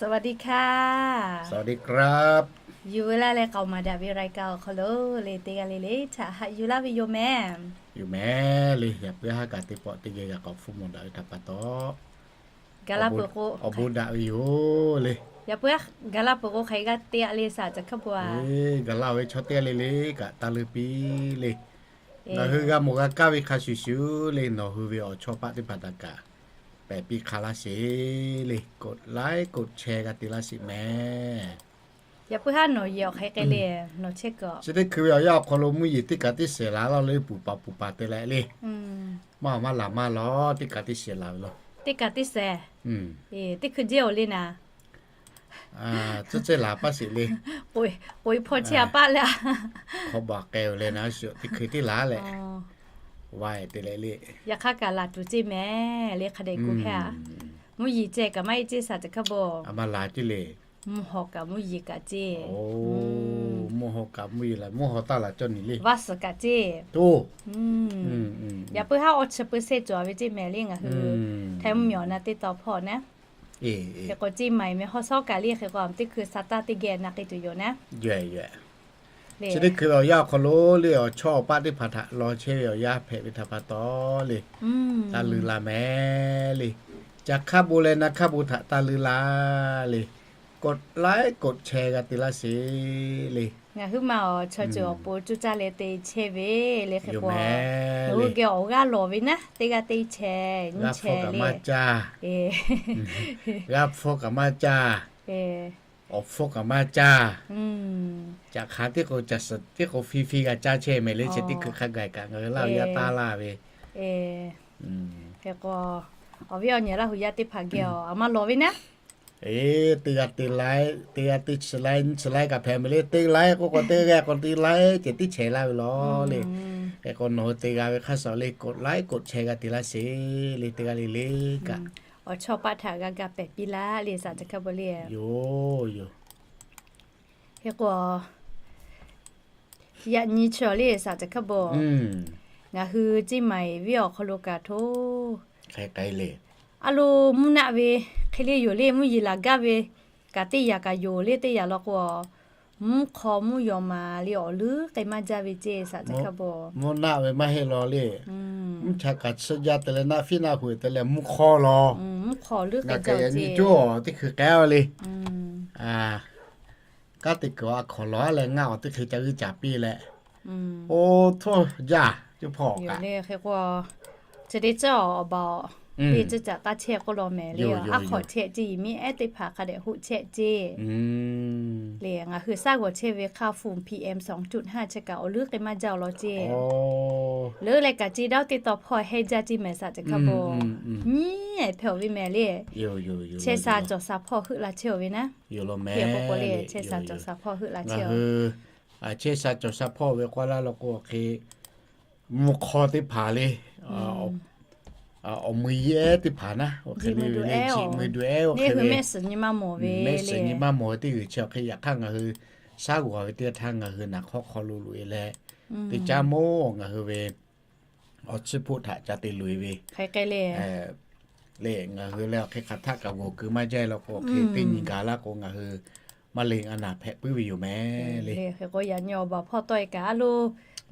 สวัสดีค่ะ สวัสดีครับ Yuˬ veu laˇ leh k'aoˍ maˍ daꞈ ve รายการ awˬ hk'aw lo le teˇ g'aˇ le le htaꞈ haꞈ yuˬ laˇ ve yoˬ mehˍ. Yoˬ mehˍ le. Yaꞈ puiˉ haˉ kaꞈ teˇ pawˆ teˇ geh g'a k'awꞈ hpfuhˇ mawˬ daꞈ ve htaꞈ pa taw, awˬ bon daꞈ ve yoˬ le. Yaꞈ puiˉ haˉ gaˬ laˇ peuˬ k'o hk'aˬ hk'e g'a te a le saˍ caˬ hkaˇ bon a. Gaˬ laˇ ve chaw teˇ g'aˇ le le kaꞈ taˇ leuˇ piˇ le. Ngaˬ hui g'a mawˬ g'a kaˇ ve hk'a shuˍ shuˍ le, nawˬ hui ve awˬ chawˇ paˆ teˇ hpaˍ htaꞈ kaꞈ pehˬ piˇ hk'a laˇ sheˍ le. กดไลค์ กดแชร์ g'a te laˇ sheˍ mehˍ. Yaꞈ puiˉ haˉ nawˬ yehˬ awˬ hk'aˬ hk'e le, nawˬ chehˇ kuiˬ chi teˇ hkui ve awˬ yanˇ awˬ hk'aw lo mvuhˇ yeˬ teˇ kaꞈ teˇ shehˍ laˬ laˇ le puˍ paˍ puˍ paˍ te leh le. Maˇ maˇ laˬ maˇ laˬ teˇ kaꞈ teˇ shehˍ laˬ ve law. Teˇ kaꞈ teˇ shehˍ. Teˇ hkui jehˇ awˬ le naˍ. Tcuhˉ cehˇ laˬ paˇ sheˍ le. K'oꞈ e hpawˇ chehˇ a paˆ leh a. Hk'aw baˬ k'ai-oˬ leh naˍ, teˇ hkui teˇ laˬ leh. Vaˇ te leh le. Yaꞈ hk'aˇ kaꞈ laˬ tuˬ ceˇ mehˍ le hk'a dehꞈ kuˬ hpehˇ a. Mvuhˇ yeˬ ceh kaꞈ maˇ heˆ ceˇ saˍ caˬ hkaˇ bon. A maˇ laˬ ceˇ le. Mvuhˇ haw kaꞈ mvuhˇ yeˬ kaꞈ ceˇ. Mvuhˇ haw kaꞈ mvuhˇ yeˬ laˬ, mvuhˇ haw taˇ laˬ cawˇ nyi le. Vaˇ suhˍ kaꞈ ceˇ. Yaꞈ puiˉ haˉ awˬ chi pui sehˇ cawˬ ve ceˇ mehˍ le ngaˬ hui. Htaiˇ mvuhˇ miˬ awˬ na teˇ taw hpawˇ naˉ. Hk'e k'o ceˇ maˬ eˬ mehˍ hawˉ shawˉ kaꞈ le hk'e k'o teˇ hkui sa taˇ teˇ geh na k'ai tuˬ yoˬ naˉ. Chi teˇ hkui ve awˬ yanˇ awˬ hk'aw lo le awˬ chawˇ awˬ paˆ teˇ hpaˍ htaꞈ law chehˇ ve awˬ yanˇ hpehꞈ ve htaꞈ pa taw le, taˇ leuˇ la mehˍ le. Caˬ hk'aˇ bon leh na hk'aˇ bon htaꞈ taˇ leuˇ la le. กดไลค์ กดแชร์ g'a te laˇ sheˍ le. Ngaˬ huiˉ ma awˬ chaw ceuˬ awˬ pon cuˇ caˇ leh te chehˇ ve le hk'e k'o, geh awˬ g'aˇ lawˬ ve naˉ teˇ g'aˇ teˇ chehˇ nyi chehˇ le. G'a hpfuhˇ kaꞈ maˇ caˇ. Awˬ hpfuhˇ kaꞈ maˇ caˇ. Caˬ hk'aˇ tiˉ k'o caˬ suhˍ tiˉ k'o fiˇ fiˇ g'a caˇ chehˇ mehˍ le. Chi teˇ hkui hk'a gaˬ kaꞈ ngaˬ hui Laˇ huˍ yaˇ taˇ laˇ ve. Hk'e k'o, awˬ viˉ awˬ nyi Laˇ huˍ yaˇ teˇ hpaˍ geh awˬ a maˇ lawˬ ve naˉ. Teˇ g'aˇ teˇ laiˉ, teˇ g'aˇ teˇ chi laiˉ nyiˇ chi laiˉ kaꞈ hpehꞈ mehˍ le. Teˇ laiˉ k'oˆ k'o teˇ g'aˇ k'o teˇ laiˉ ceh tiˉ chehˇ laˇ ve law le. Hk'e k'o nawˬ hui te g'a ve hk'a shuˍ le กดไลค์ กดแชร์ g'a te laˇ sheˍ le. Teˇ g'aˇ le le kaꞈ awˬ chawˇ paˆ htaꞈ g'a ga pehˬ piˇ laˇ le saˍ caˬ hkaˇ bon le. Yoˬ yoˬ. Hk'e k'o, yaꞈ nyi chi awˬ le saˍ caˬ hkaˇ bon, ngaˬ hui ceˇ maˬ eˬ viˉ awˬ hk'aw lo kaꞈ hto, a lo mvuhˇ naˆ ve hk'e le yoˬ le. Mvuhˇ yeˬ laˬ gaˇ ve kaꞈ teˇ yanˇ kaꞈ yoˬ le. Teˇ yanˇ law k'o, mvuhˇ hk'aw mvuhˇ yaw maˍ le awˬ leuˉ k'ai maˇ jaˇ ve ceˇ saˍ caˬ hkaˇ bon. Mvuhˇ naˆ ve maˇ heˆ law le. Mvuhˇ cha kaꞈ tsuhˇ jaˇ te leh naˆ fiˉ naˆ hoꞈ te leh mvuhˇ hk'aw law. Mvuhˇ hk'aw leuˉ k'ai jaˇ ve ceˇ. Nyi coˇ awˬ teˇ hkui k'ai a le. Kanˉ te kuiˬ a hk'awꞈ lawˬ a leh ngaˇ awˬ teˇ hk'e ca g'uiˇ caˍ piˇ leh, oˇ htoˇ jaˇ coˇ hpawˇ kaꞈ le. Hk'e k'o, chi teˇ ceuˬ awˬ baˬ le, ceuˬ caꞈ taˇ chehˇ k'oˆ law mehˍ le. A hk'awꞈ chehˇ ceˇ, miˇ ehˉ teˇ hpaˍ hk'a dehꞈ hoˆ chehˇ ceˇ le. Ngaˬ hui shaˉ g'awˬ chehˇ ve hk'aˇ hpu PM sawˬ cuˆ haˉ chehˇ kaꞈ awˬ leuˉ k'ai maˇ jaˇ law ceˇ. Leuˉ leh kaꞈ ceˇ daꞈ teˇ taw hpawˇ hehnˇ jaˇ ceˇ mehˍ saˍ caˬ hkaˇ bon. Nyiˉ ehˍ hpehꞈ awˬ ve mehˍ le. Chehˇ sha cawˬ sha hpawˇ heuˆ la chehˇ awˬ ve naˉ. Yoˬ law mehˍ. Hk'e k'o le, chehˇ sha cawˬ sha hpawˇ heuˆ la chehˇ. Ngaˬ hui chehˇ sha cawˬ sha hpawˇ ve k'oˆ laˇ law k'o hk'e, mvuhˇ hk'aw teˇ hpaˍ le, awˬ mui yehˉ teˇ hpaˍ naˉ, awˬ hk'e le le, chi mui duˬ ehˉ awˬ hk'e le, mehˆ suhˍ nyi maˇ mawˬ ve, mehˆ suhˍ nyi maˇ mawˬ ve teˇ g'uiˬ chi awˬ hk'e. Yaꞈ hk'aˇ ngaˬ hui shaˉ g'awˬ ve teˇ htaˇ ngaˬ hui naˍ hk'awˇ hk'aw lo loꞈ e leh, teˇ caˉ moˉ ngaˬ hui ve awˬ chiˇ hpoˆ htaꞈ ca te loꞈ e ve hk'e le. Leh ngaˬ hui leh awˬ hk'e hk'aˬ htaˆ kaꞈ g'awˬ keu maˇ jaˇ law k'o, hk'e teˇ nyi gaˬ laˇ k'o ngaˬ hui maˇ le a naˍ hpehꞈ puiˉ ve yoˬ mehˍ le. Hk'e k'o yaꞈ nyi awˬ baˬ hpawˇ tawˆ e kaꞈ a lo,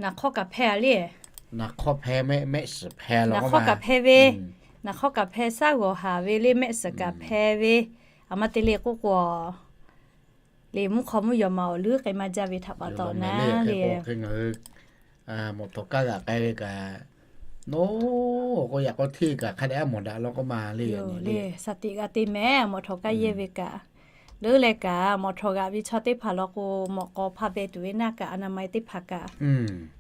naˍ hk'awˇ kaꞈ hpehˇ a le. Naˍ hk'awˇ hpehˇ mehˆ, mehˆ suhˍ hpehˇ law. Naˍ hk'awˇ kaꞈ hpehˇ ve, naˍ hk'awˇ kaꞈ hpehˇ shaˉ g'awˬ haˍ ve le, mehˆ suhˍ kaꞈ hpehˇ ve. A ma te le k'oˆ k'o, le mvuhˇ hk'aw mvuhˇ yaw maˍ awˬ leuˉ k'ai maˇ jaˇ ve htaꞈ pa taw naˉ le. Ngaˬ hui mawꞈ htawˍ kaˇ g'aꞈ k'ai ve kaꞈ, nawˬ k'o yaꞈ k'aw hteˇ kaꞈ hk'a dehꞈ a mawˬ daꞈ law k'oˆ ma le. Sa tiꞈ g'a te mehˍ mawꞈ htawˍ kaˇ yehˇ ve kaꞈ. Leuˉ leh kaꞈ mawꞈ htawˍ g'aꞈ ve chaw teˇ hpaˍ law k'o, mawꞈ k'aw hpa beh tuˬ ve naˆ kaꞈ a na ma e teˇ hpaˍ kaꞈ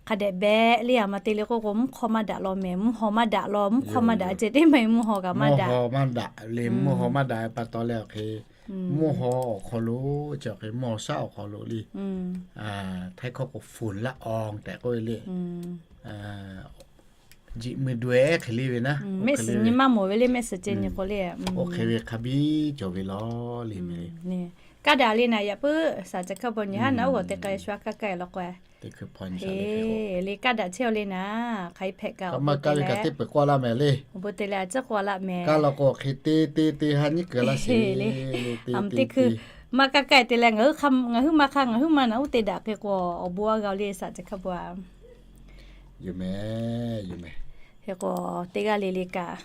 hk'a dehꞈ beh le. A ma te le k'oˆ k'o mvuhˇ hk'aw maˇ daꞈ law mehˍ, mvuhˇ haw maˇ daꞈ law, mvuhˇ hk'aw maˇ daꞈ ceh teˇ ma e mvuhˇ haw kaꞈ maˇ daꞈ. Maˇ daꞈ le, mvuhˇ haw maˇ daꞈ ve pa taw leh awˬ hk'e mvuhˇ haw awˬ hk'aw lo, chi awˬ hk'e mvuhˇ haw shaˉ awˬ hk'aw lo le, htaiˇ hkawˇ k'o ฝุ่นละออง tehꞈ k'oˆ ve le. Jiꞈ mui daweh hk'e le ve naˉ, mehˆ suhˍ nyi maˇ mawˬ ve le, mehˆ suhˍ ceh nyi k'o le, oˇ hk'e ve hk'a biˇ cawˬ ve law le mehˍ le. Kaˇ daꞈ le naˍ, yaꞈ puiˉ saˍ ca hkaˇ baw nyi haˉ naˉ oˉ g'awˬ te k'ai shu a kaˇ kaˇ e law k'o, le kaˇ daꞈ chehˇ-aw le naˍ, hk'aˬ hk'e hpehꞈ kaꞈ awˬ bon te leh, awˬ bon te leh a ciˉ k'oˆ laˇ mehˍ. Kaˇ law k'o hk'e te te te ha nyiˉ kuiˬ laˇ sheˍ le. Aˬ, teˇ hkui maˇ kaˇ kaˇ e te leh ngaˬ hui maˇ hk'aˇ ngaˬ hui maˇ naˉ oˉ te daꞈ hk'e k'o, awˬ bon a g'a le saˍ ca hkaˇ baw. Yoˬ mehˍ, yoˬ mehˍ. Hk'e k'o teˇ g'aˇ le le kaꞈ,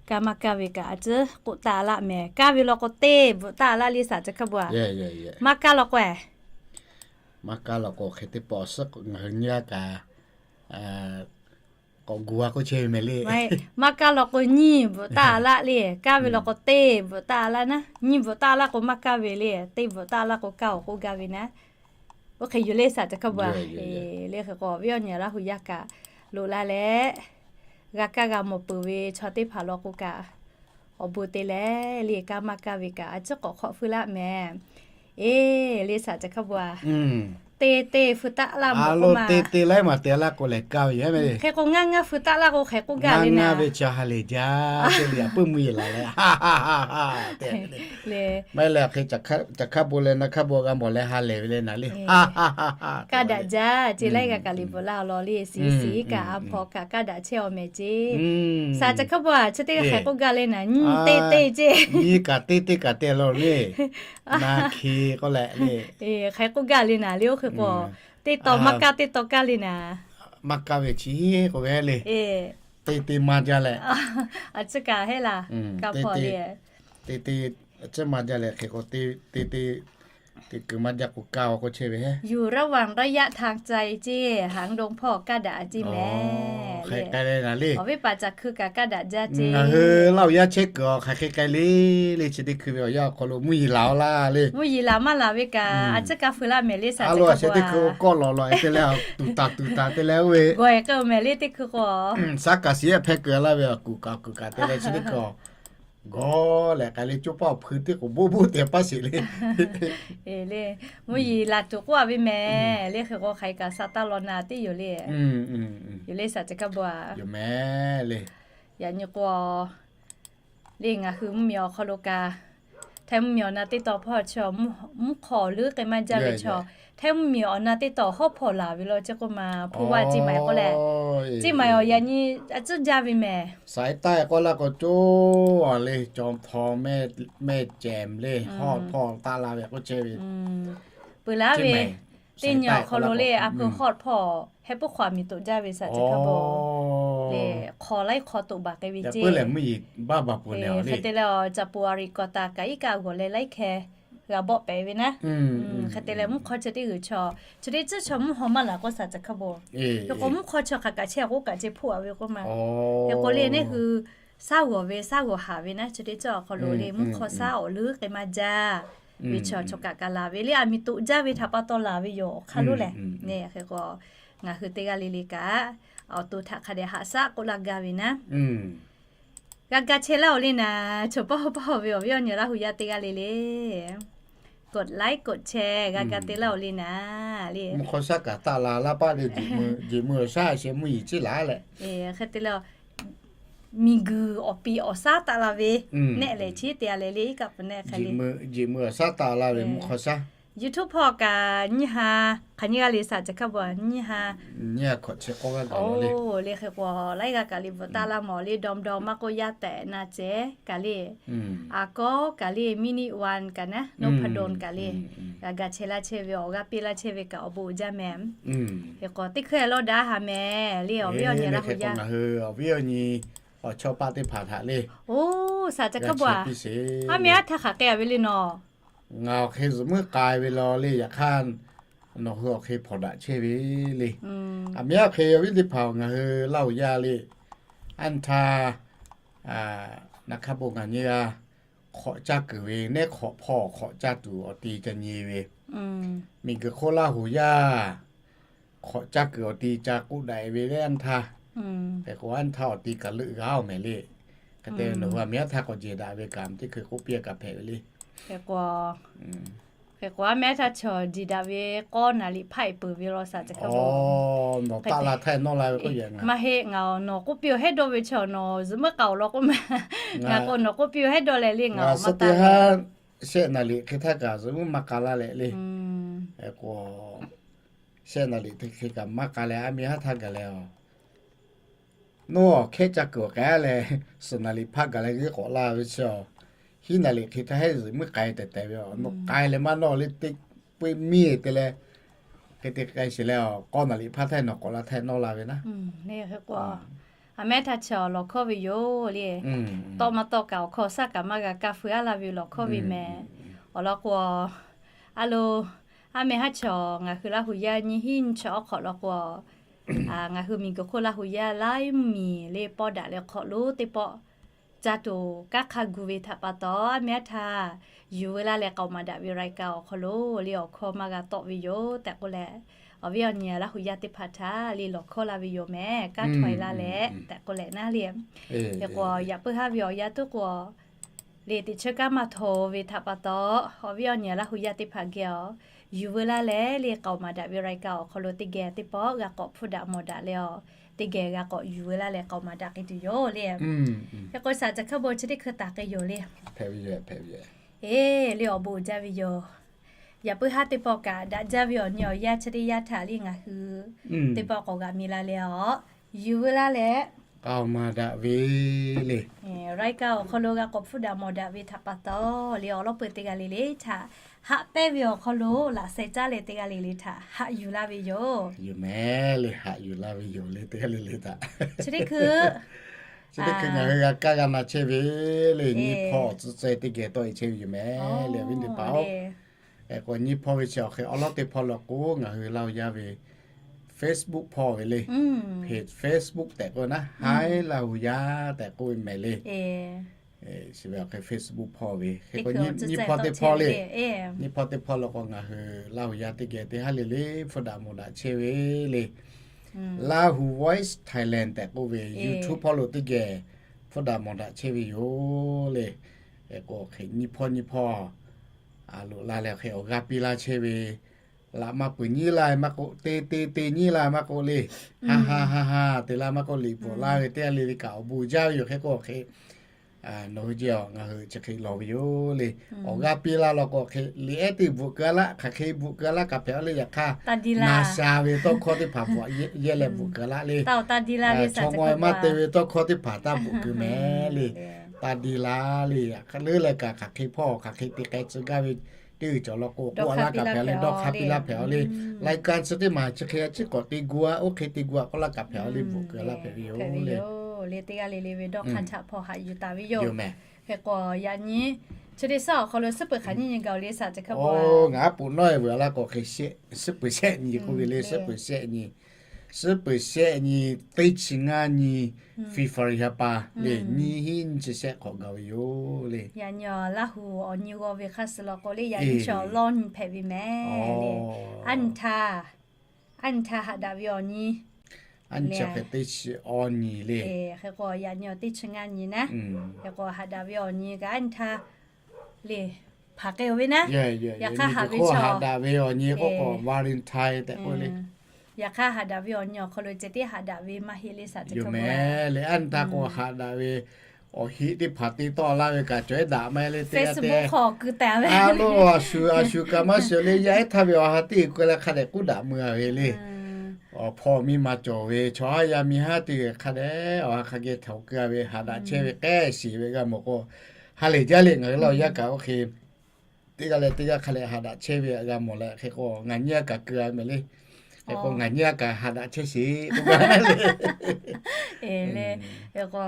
kaˇ maˇ kaˇ ve kaꞈ a ciˉ k'oˆ taˍ laˇ mehˍ. Kaˇ ve law k'o teˇ bvuhꞈ taˍ laˇ le saˍ ca hkaˇ baw. Maˇ kaˇ law k'o, maˇ kaˇ law k'o hk'e teˇ pawˆ suhˉ ngaˬ hui nyi a kaꞈ k'awꞈ gu a k'oˆ chehˇ ve mehˍ le. Maˇ kaˇ law k'o nyiˇ bvuhꞈ taˍ laˇ le. Kaˇ ve law k'o teˇ bvuhꞈ taˍ laˇ naˉ. Nyiˇ bvuhꞈ taˍ laˇ k'o maˇ kaˇ ve le. Teˇ bvuhꞈ taˍ laˇ k'o kaˇ-oˬ k'oˆ gaˇ ve naˉ. Oˇ hk'e yoˬ le saˍ ca hkaˇ baw. Le hk'e k'o awˬ viˉ awˬ nyi Laˇ hu yaˇ kaꞈ loꞈ la leh, g'a kaˇ g'a mawˬ peuˬ ve chaw teˇ hpaˍ law k'o kaꞈ, awˬ bon te leh le kaˇ maˇ kaˇ ve kaꞈ a ciˉ k'awꞈ hk'awꞈ feu laˇ mehˍ. Eˬ, le saˍ ca hkaˇ baw. Te te feu taˆ laˇ mawˬ k'o ma, te te laiˉ maˬ te laˇ k'o lehˬ kaˇ ve yoˬ mehˍ le. Hk'e k'o ngaˇ ngaˇ feu taˆ laˇ k'o hk'e k'oˆ gaˇ le naˉ. Ngaˇ ve chi ha lehˬ jaˇ te le, a puiˉ mvuhˇ yeˬ laˬ leh, maˇ heˆ leh hk'e ca hkaˇ bon leh na hkaˇ bon g'a mawˬ leh ha lehˬ ve le naˍ le. Kaˇ daꞈ jaˇ ce laiˉ g'a kaꞈ liꞈ bvuhꞈ laˇ awˬ lawn le, siˍ siˍ kaꞈ a hpaw kaꞈ kaˇ daꞈ chehˇ awˬ mehˍ ce. Saˍ ca hk'aˇ baw a chi teˇ g'aˇ hk'e k'oˆ gaˇ le naˍ, nyiˇ teˇ teˇ ce. Nyiˇ kaꞈ teˇ teˇ kaꞈ te law le. Na hk'e k'oˆ leh le, hk'e k'oˆ gaˇ le naˍ le. Oˇ hk'e k'o teˇ taw maˇ kaˇ teˇ taw kaˇ le naˍ. Maˇ kaˇ ve chi k'oˆ ve le. Teˇ teˇ maˇ jaˇ leh, a ciˉ kaꞈ heˆ laˇ, kaˇ hpaw le. Teˇ teˇ a ciˉ maˇ jaˇ leh hk'e k'o teˇ teˇ teˇ kuiˬ maˇ jaˇ k'o kaˇ-oˬ k'oˆ chehˇ ve heˆ. อยู่ระหว่างระยะทางไกล ce, haˍ dong hpawˇ kaˇ daꞈ a ce mehˍ. Hk'e k'ai le naˍ le. Awˬ viˉ paˍ ca hkui kaꞈ kaˇ daꞈ jaˇ ce. Ngaˬ hui Laˇ hu yaˇ chehˇ kuiˬ awˬ hk'aˬ hk'e k'ai le le chi teˇ hkui ve awˬ yanˇ awˬ hk'aw lo mvuhˇ yeˬ laˬ-oˬ laˇ le. Mvuhˇ yeˬ laˬ maˇ laˬ ve kaꞈ a ciˉ kaˇ feu laˇ mehˍ le saˍ ca hkaˇ baw. Teˇ hkui k'awˆ lawˬ lawˬ e te leh tuˬ taˍ tuˬ taˍ te leh oˇ ve gawˬ e k'ai-oˬ mehˍ le teˇ hkui k'o. Saˉ kaꞈ shiˍ hpehˇ kuiˬ laˇ ve awˬ kuˬ kaꞈ kuˬ kaꞈ te leh chi teˇ hkui gawˬ leh k'ai le, coˇ paˆ awˬ hpui teˇ k'oˍ boˆ boˆ te paˇ sheˍ le. Le, mvuhˇ yeˬ laˬ tuˬ k'oˆ a ve mehˍ le. Hk'e k'o hk'aˬ hk'e kaꞈ sa taˇ law na teˇ yoˬ le. Yoˬ le saˍ ca hkaˇ baw a. Yoˬ mehˍ le. Yaꞈ nyi k'o le ngaˬ hui mvuhˇ miˬ awˬ hk'aw lo kaꞈ, Htaiˇ mvuhˇ miˬ awˬ na teˇ taw hpawˇ chi mvuhˇ hk'aw leuˉ k'ai maˇ jaˇ ve chaw, Htaiˇ mvuhˇ miˬ awˬ na teˇ taw hawˉ hpawˇ laˬ ve law chi k'oˆ ma, hpu vaˇ ci ma e k'oˆ leh, ci ma e awˬ yaꞈ nyi a ciˉ jaˇ ve mehˍ. Saiˉ taˆ e k'oˆ laˇ k'o coˇ a le, caw htaw mehˆ cehˬ le, hawˉ hpawˇ taˆ la ve k'oˆ chehˇ ve. Peuˬ laˇ ve teˇ nyi awˬ hk'aw lo le a hpu hawˉ hpawˇ heh puˉ hk'aw a miˬ toꞈ jaˇ ve saˍ ca hkaˇ baw. Le hk'aw laiˉ hk'aw toꞈ baˬ k'ai ve ce. Hk'e te leh ca pu a riˍ kawꞈ taˍ kaꞈ iˉ kaˆ g'awˬ leh laiˉ hkeh g'a bawˆ pehˍ ve naˉ. Hk'e te leh mvuhˇ hk'aw chi teˇ g'uiˬ chaw, chi teˇ tcuhˉ chaw mvuhˇ haw maˇ laˬ k'oˆ saˍ ca hkaˇ baw. Hk'e k'o mvuhˇ hk'aw chaw hk'aˬ kaꞈ chehˇ k'oˆ kaꞈ ce hpuˇ a ve k'oˆ ma. Hk'e k'o le neˇ hui saˉ g'awˬ ve saˉ g'awˬ haˍ ve naˉ, chi teˇ tcuhˉ awˬ hk'aw lo le mvuhˇ hk'aw saˉ awˬ leuˉ k'ai maˇ jaˇ ve chaw chaw kaꞈ kaꞈ laˬ ve le, a miˬ toꞈ jaˇ ve htaꞈ pa taw laˬ ve yoˬ awˬ hk'aˇ lonˉ lehˬ. Neˇ hk'e k'o ngaˬ hui teˇ g'aˇ le le kaꞈ awˬ to htaꞈ hk'a dehꞈ haꞈ shaˉ k'oˆ laˇ gaˇ ve naˉ. G'a ga chehˇ laˇ-oˬ le naˍ, chaw pawˆ pawˆ ve awˬ viˉ awˬ nyi Laˇ hu yaˇ teˇ g'aˇ le le. K'oꞈ laiˉ k'oꞈ chehˇ g'a ga te laˇ-oˬ le naˍ le. Mvuhˇ hk'aw shaˉ kaꞈ taˆ la laˇ paˆ le, jeˬ meuˇ awˬ shaˉ a sheh mvuhˇ yeˬ ciˉ laˬ leh. Hk'e te leh miˬguiˬ awˬ piˍ awˬ shaˉ taˆ la ve nehˆ lehˬ chi te a leh le iˉ kaˆ peuˬ nehˆ hk'e le. Jeˬ meuˇ awˬ shaˉ taˆ la ve mvuhˇ hk'aw shaˉ. YouTube hpawˇ kaꞈ nyiˇ ha, hk'aˬ nyiˇ g'aˇ le saˍ ca hkaˇ baw nyiˇ ha. Nyiˇ ha hkawꞈ chi k'awˇ g'aˇ gaˬ la le. Oˬ, le hk'e k'o laiˉ g'aˇ kaꞈ le bvuhꞈ taˆ laˇ mawˬ le, dawˇ dawˇ maˇ k'oˆ yaˇ tehꞈ na cehˬ kaꞈ le. A kawˉ kaꞈ le, Minute One kaꞈ naˉ, Nopado kaꞈ le. G'a ga chehˇ laˇ chehˇ ve awˬ g'aˇ piˇ laˇ chehˇ ve kaꞈ awˬ bon uiˍ jaˇ mehˍ. Hk'e k'o teˇ hkui lawˇ daꞈ ha mehˍ le, awˬ viˉ awˬ nyi Laˇ hu yaˇ, awˬ viˉ awˬ nyi awˬ chawˇ paˆ teˇ hpaˍ htaꞈ le. Oˬ, saˍ ca hkaˇ baw a. A meh aˉ htaˇ hk'aˬ k'ai a ve le nawˬ. Ngaˬ awˬ hk'e zuhꞈ muiˉ k'ai ve law le, yaꞈ hk'aˇ nawˬ hui awˬ hk'e hpawnˬ daꞈ chehˇ ve le. A meh aˉ hk'e awˬ viˉ teˇ hpaˍ ngaˬ hui Laˇ hu yaˇ le, aˉ htaˇ na hk'aˇ bon ngaˬ nyi g'a hk'awꞈ caˇ kuiˬ ve, nehˉ hk'awꞈ hpawˇ hk'awꞈ caˇ tuˬ awˬ ti ca nyi ve, miˬguiˬ hk'oˆ Laˇ hu yaˇ hk'awꞈ caˇ kuiˬ awˬ ti ca k'oˆ daꞈ ve le aˉ htaˇ. Hk'e k'o aˉ htaˇ awˬ ti kaꞈ leuˆ g'a-oˬ mehˍ le. Hk'e te ve nawˬ hui a meh aˉ htaˇ k'awꞈ jehˬ daꞈ ve kaꞈ teˇ hkui k'oˆ piˇ kaꞈ hpehꞈ ve le. Hk'e k'o, hk'e k'o aˉ meh aˉ htaˇ chaw jehˬ daꞈ ve k'awˇ naˍ liꞈ hpaˆ e peuˬ ve law saˍ ca hkaˇ baw. Nawˬ taˆ la htaˇ nawˇ la ve k'oˆ ve maˇ heˆ, ngaˬ nawˬ k'oˆ piˇ-oˬ hehˉ dawˇ ve chaw nawˬ zuhꞈ muiˉ k'ai-oˬ law k'oˆ ma. Ngaˬ k'o nawˬ k'oˆ piˇ-oˬ hehˉ dawˇ leh le ngaˬ awˬ maˇ taˆ la. shehˆ naˍ liꞈ hk'e htaˇ kaꞈ zuhꞈ mvuhˇ maˇ k'a laˇ leh le. K'o, shehˆ naˍ liꞈ hk'e kaꞈ maˇ k'a leh, a miˇ haˉ htaˇ gaˬ leh a, nawˬ hkehˉ ca kuiˬ awˬ k'ai leh, suhˍ naˍ liꞈ hpaˇ gaˬ leh g'uiˇ k'awꞈ laˇ ve chi a, hiˉ naˍ liꞈ hk'e htaˇ hehˉ zuhꞈ mvuhˇ k'ai tehꞈ tehꞈ ve a, nawˬ k'ai leh maˇ nawˇ le teˇ peu miˬ te leh, hk'e te k'ai sheˍ leh a, k'awˇ naˍ liꞈ hpaˇ htaˇ nawˬ k'awꞈ la htaˇ nawˇ la ve naˉ. Aˬ mehˉ htaˇ chi awˬ lawˬ hkawˇ ve yoˬ le. Tawˆ maˇ tawˆ kaꞈ awˬ hkawˇ shaˉ kaꞈ maˇ g'a kaˇ feu aˉ laˇ ve yoˬ, lawˬ hkawˇ ve mehˍ. Awˬ lawn k'o, a lo, a mehˉ haˉ chi ngaˬ hui Laˇ hu yaˇ nyiˇ hiˉ nyiˇ chi awˉ hk'awꞈ law k'o, ngaˬ hui miˬ guiˬ hk'oˆ Laˇ hu yaˇ laiˉ mvuhˇ miˬ le pawˇ daꞈ leh hk'awꞈ lonˉ teˇ pawˆ ca tuˬ kanˉ hk'a gu ve htaꞈ pa taw, a mehˉ htaˇ yuˬ veu laˇ leh k'aoˍ maˍ daꞈ ve รายการ awˬ hk'aw lo le awˬ hkawˇ maˇ g'a tawˆ ve yoˬ tehꞈ k'oˆ leh, awˬ viˉ awˬ nyi Laˇ hu yaˇ teˇ hpaˍ htaꞈ le lawˬ hkawˇ la ve yoˬ mehˍ, kanˉ htawˇ e laˇ leh tehꞈ k'oˆ leh naˉ le. Hk'e k'o, yaꞈ puiˉ haˉ ve awˬ yanˇ tuˉ k'o, le teꞈ chehˇ kanˉ maˇ htaw ve htaꞈ pa taw, awˬ viˉ awˬ nyi Laˇ hu yaˇ teˇ hpaˍ geh a, yuˬ veu laˇ leh le k'aoˍ maˍ daꞈ ve รายการ awˬ hk'aw lo teˇ geh teˇ pawˆ g'a k'awꞈ hpfuhˇ daꞈ mawˬ daꞈ leh a, teˇ geh g'a k'awꞈ yuˬ veu laˇ leh k'aoˍ maˍ daꞈ k'ai tuˬ yoˬ le. Hk'e k'o, shaˍ caˬ hkawˇ bon chi teˇ hkui taˍ k'ai yoˬ le. Eˬ, le awˬ bon jaˇ ve yoˬ. Yaꞈ puiˉ haˉ teˇ pawˆ kaꞈ daꞈ jaˇ ve awˬ nyi awˬ yanˇ chi teˇ yanˇ htaꞈ le ngaˬ hui teˇ pawˆ k'awꞈ g'aꞈ mi la leh a, yuˬ veu laˇ leh k'aoˍ maˍ daꞈ ve le รายการ awˬ hk'aw lo g'a k'awꞈ hpfuhˇ daꞈ mawˬ daꞈ ve htaꞈ pa taw, le awˬ lawn peu teˇ g'aˇ le le htaꞈ haꞈ pehnˇ ve awˬ hk'aw lo laꞈ sheh caˉ leh teˇ g'aˇ le le htaꞈ haꞈ yuˬ laˇ ve yoˬ. Yoˬ mehˍ le, haꞈ yuˬ laˇ ve yoˬ le teˇ g'aˇ le le htaꞈ. Chi teˇ hkui chi teˇ hkui ngaˬ hui g'a kaˇ g'a na chehˇ ve le nyiˇ hpawˇ tcuh ceh teˇ geh tawˆ e chehˇ ve yoˬ mehˍ le awˬ viˉ teˇ hpaˍ-oˬ. Hk'e k'o, nyiˇ hpawˇ ve chi awˬ hk'e awˉ lawˉ teˇ hpawˇ law k'o, ngaˬ hui Laˇ hu yaˇ ve Facebook hpawˇ ve le. Facebook tehꞈ k'oˆ naˉ, Haiˉ Laˇ hu yaˇ tehꞈ k'oˆ ve mehˍ le. Chi ve awˬ hk'e Facebook hpawˇ ve hk'e k'o, nyiˇ hpawˇ teˇ hpawˇ le. Nyiˇ hpawˇ teˇ hpawˇ law k'o, ngaˬ hui Laˇ hu yaˇ teˇ geh teˇ haˉ le le hpfuhˇ daꞈ mawˬ daꞈ chehˇ ve le. Laˇ hu Voice Thailand tehꞈ k'oˆ ve YouTube hpawˇ lo teˇ geh hpfuhˇ daꞈ mawˬ daꞈ chehˇ ve yoˬ le. Hk'e k'o, hk'e nyiˇ hpawˇ nyiˇ hpawˇ a loꞈ la leh hk'e awˬ g'aˇ piˇ laˇ chehˇ ve, laꞈ maˇ peuˬ nyiˇ laˇ maˇ k'oˆ, te te te nyiˇ laˇ maˇ k'oˆ le, ha ha ha ha te laˇ maˇ k'oˆ, liꞈ bvuhꞈ laˇ ve teˇ g'aˇ le le kaꞈ awˬ bon jaˇ ve yoˬ. Hk'e k'o, hk'e nawˬ hui jehˬ ngaˬ hui chi hk'e lawˬ ve yoˬ le. Awˬ g'aˇ piˇ laˇ law k'o, hk'e liꞈ ehˉ teˇ bvuhꞈ keu a laˇ, hk'aˬ hk'e bvuhꞈ keu a laˇ kaꞈ hpehꞈ a le. Yaꞈ hk'aˇ, na sha ve tawˇ hkawˇ teˇ hpaˍ bvuhꞈ yehˇ leh bvuhꞈ keu a laˇ le. Chaw ngaw e maˇ te ve tawˇ hkawˇ teˇ hpaˍ taˇ bvuhꞈ keu mehˍ le. Taˇ di la le. Yaꞈ hk'aˇ leuˉ leh kaꞈ hk'aˬ hk'e hpawˇ hk'aˬ hk'e te k'ai tcuh gaˇ ve teˇ g'uiˬ cawˬ law k'o, k'oˆ a laˇ kaꞈ hpehꞈ le, dawˇ hk'aˇ piˇ laˇ hpehꞈ a le. รายการ chi teˇ maˬ chi hk'e a ciˉ k'awꞈ te gu a, oˇ hk'e te gu a k'oˆ laˇ kaꞈ hpehꞈ a le, bvuhꞈ keu a laˇ hpehꞈ ve yoˬ le. Teˇ g'aˇ le le ve dawˇ hk'aˇ htaꞈ hpawˇ haꞈ yuˬ taˍ ve yoˬ. Hk'e k'o, yaꞈ nyi chi teˇ shaˉ awˬ hk'aw lo suhˉ peuˬ hk'aˬ nyiˇ nyi gaˬ le shaˍ caˬ hkawˇ. Ngaˬ aˉ poꞈ nawˉ e vuiˬ a laˇ k'o, hk'e suhˉ peuˬ shehˆ nyi k'oˆ ve le, suhˉ peuˬ shehˆ nyi, suhˉ peuˬ shehˆ nyi teˇ chi ngaˇ nyi February ha pa le nyiˇ hiˉ nyiˇ chi shehˆ hk'awꞈ gaˬ ve yoˬ le. Yaꞈ nyi Laˇ hu awˬ nyi g'aw ve hk'aˇ suh law k'o le, yaꞈ nyi chi awˬ lawˇ nyi hpehꞈ ve mehˍ le. Aˉ nyi htaˇ, aˉ nyi htaˇ haꞈ daꞈ ve awˬ nyi. Aˉ nyi chi hk'e teˇ chi awˬ nyi le. Hk'e k'o, yaꞈ nyi awˬ teˇ chi ngaˇ nyi naˉ. Hk'e k'o, haꞈ daꞈ ve awˬ nyi kaꞈ aˉ nyi htaˇ le hpaˍ k'ai oˬ ve naˉ. Yaꞈ hk'aˇ haꞈ ve chaw haꞈ daꞈ ve awˬ nyi k'oˆ k'o, Valentine tehꞈ k'oˆ le. Yaꞈ hk'aˇ haꞈ daꞈ ve awˬ nyi awˬ hk'aw lo ceh tiˉ haꞈ daꞈ ve maˇ heˆ le shaˍ caˬ hkawˇ mehˍ le. Aˉ nyi htaˇ k'o, haꞈ daꞈ ve awˬ heˆ teˇ hpaˍ te tawˆ laˇ ve kaꞈ cawˬ ehˉ daꞈ maˇ heˆ le teˇ g'aˇ te. A lo a shu a shu kaꞈ maˇ shuˍ le, yaˇ ehˉ htaˇ ve awˬ ha teˇ kuˬ leh hk'a dehꞈ k'uˉ daꞈ mui a ve le. Awˬ hpawˇ miˇ ma cawˬ ve chaw haˉ yaˇ miˇ haˉ teˇ g'aˇ hk'a dehꞈ awˬ ha hk'a geh htaoꞈ keu a ve, haꞈ daꞈ chehˇ ve k'ehˆ shiˍ ve g'a mawˬ k'o, ha lehˬ jaˇ le. Ngaˬ hui Laˇ hu yaˇ kaꞈ oˇ hk'e teˇ g'aˇ leh teˇ g'aˇ hk'a leh haꞈ daꞈ chehˇ ve g'a mawˬ leh, hk'e k'o ngaˬ nyiˇ g'aˇ kaꞈ keu a mehˍ le. Hk'e k'o ngaˬ nyiˇ g'aˇ kaꞈ haꞈ daꞈ chehˇ sheˍ k'oˆ gaˇ le. K'o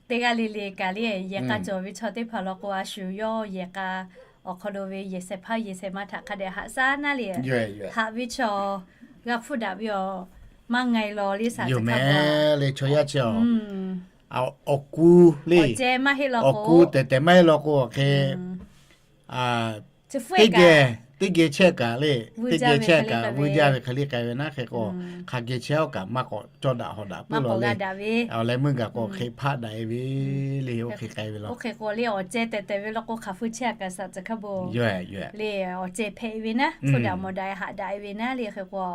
teˇ g'aˇ le le kaꞈ le, yehˬ k'a cawˬ ve chaw teˇ hpaˍ law k'o, a shu yawˇ yehˬ k'a awˬ hk'aw lo ve yehˬ shehˍ hpaˇ yehˬ shehˍ ma htaꞈ hk'a dehꞈ haꞈ shaˉ naˉ le. Haꞈ ve chaw g'a hpfuhˇ daꞈ ve awˬ maˇ nga e law le shaˍ caˬ hkawˇ le. Chaw yaˇ chi awˬ ku le, awˬ ku tehˬ tehˬ maˇ heˆ law k'o, hk'e teˇ geh teˇ geh chehˇ kaꞈ le, teˇ geh chehˇ kaꞈ vuiˇ jaˇ ve hk'e le k'ai ve naˉ. Hk'e k'o hk'aˬ geh chehˇ aˉ kaꞈ maˇ k'awꞈ cawˇ daꞈ hawꞈ daꞈ puiˉ law le. Awˬ leh meuˇ gaˬ k'o hk'e hpaˆ daꞈ e ve le, oˇ hk'e k'ai ve law. Oˇ hk'e k'o le awˬ ceh tehˬ tehˬ ve law k'o hk'aˬ hpuˇ chehˇ kaꞈ shaˍ caˬ hkawˇ bon le awˬ ceh hpehꞈ e ve naˉ, hpfuhˇ daꞈ mawˬ daꞈ e haꞈ daꞈ e ve naˉ le. Hk'e k'o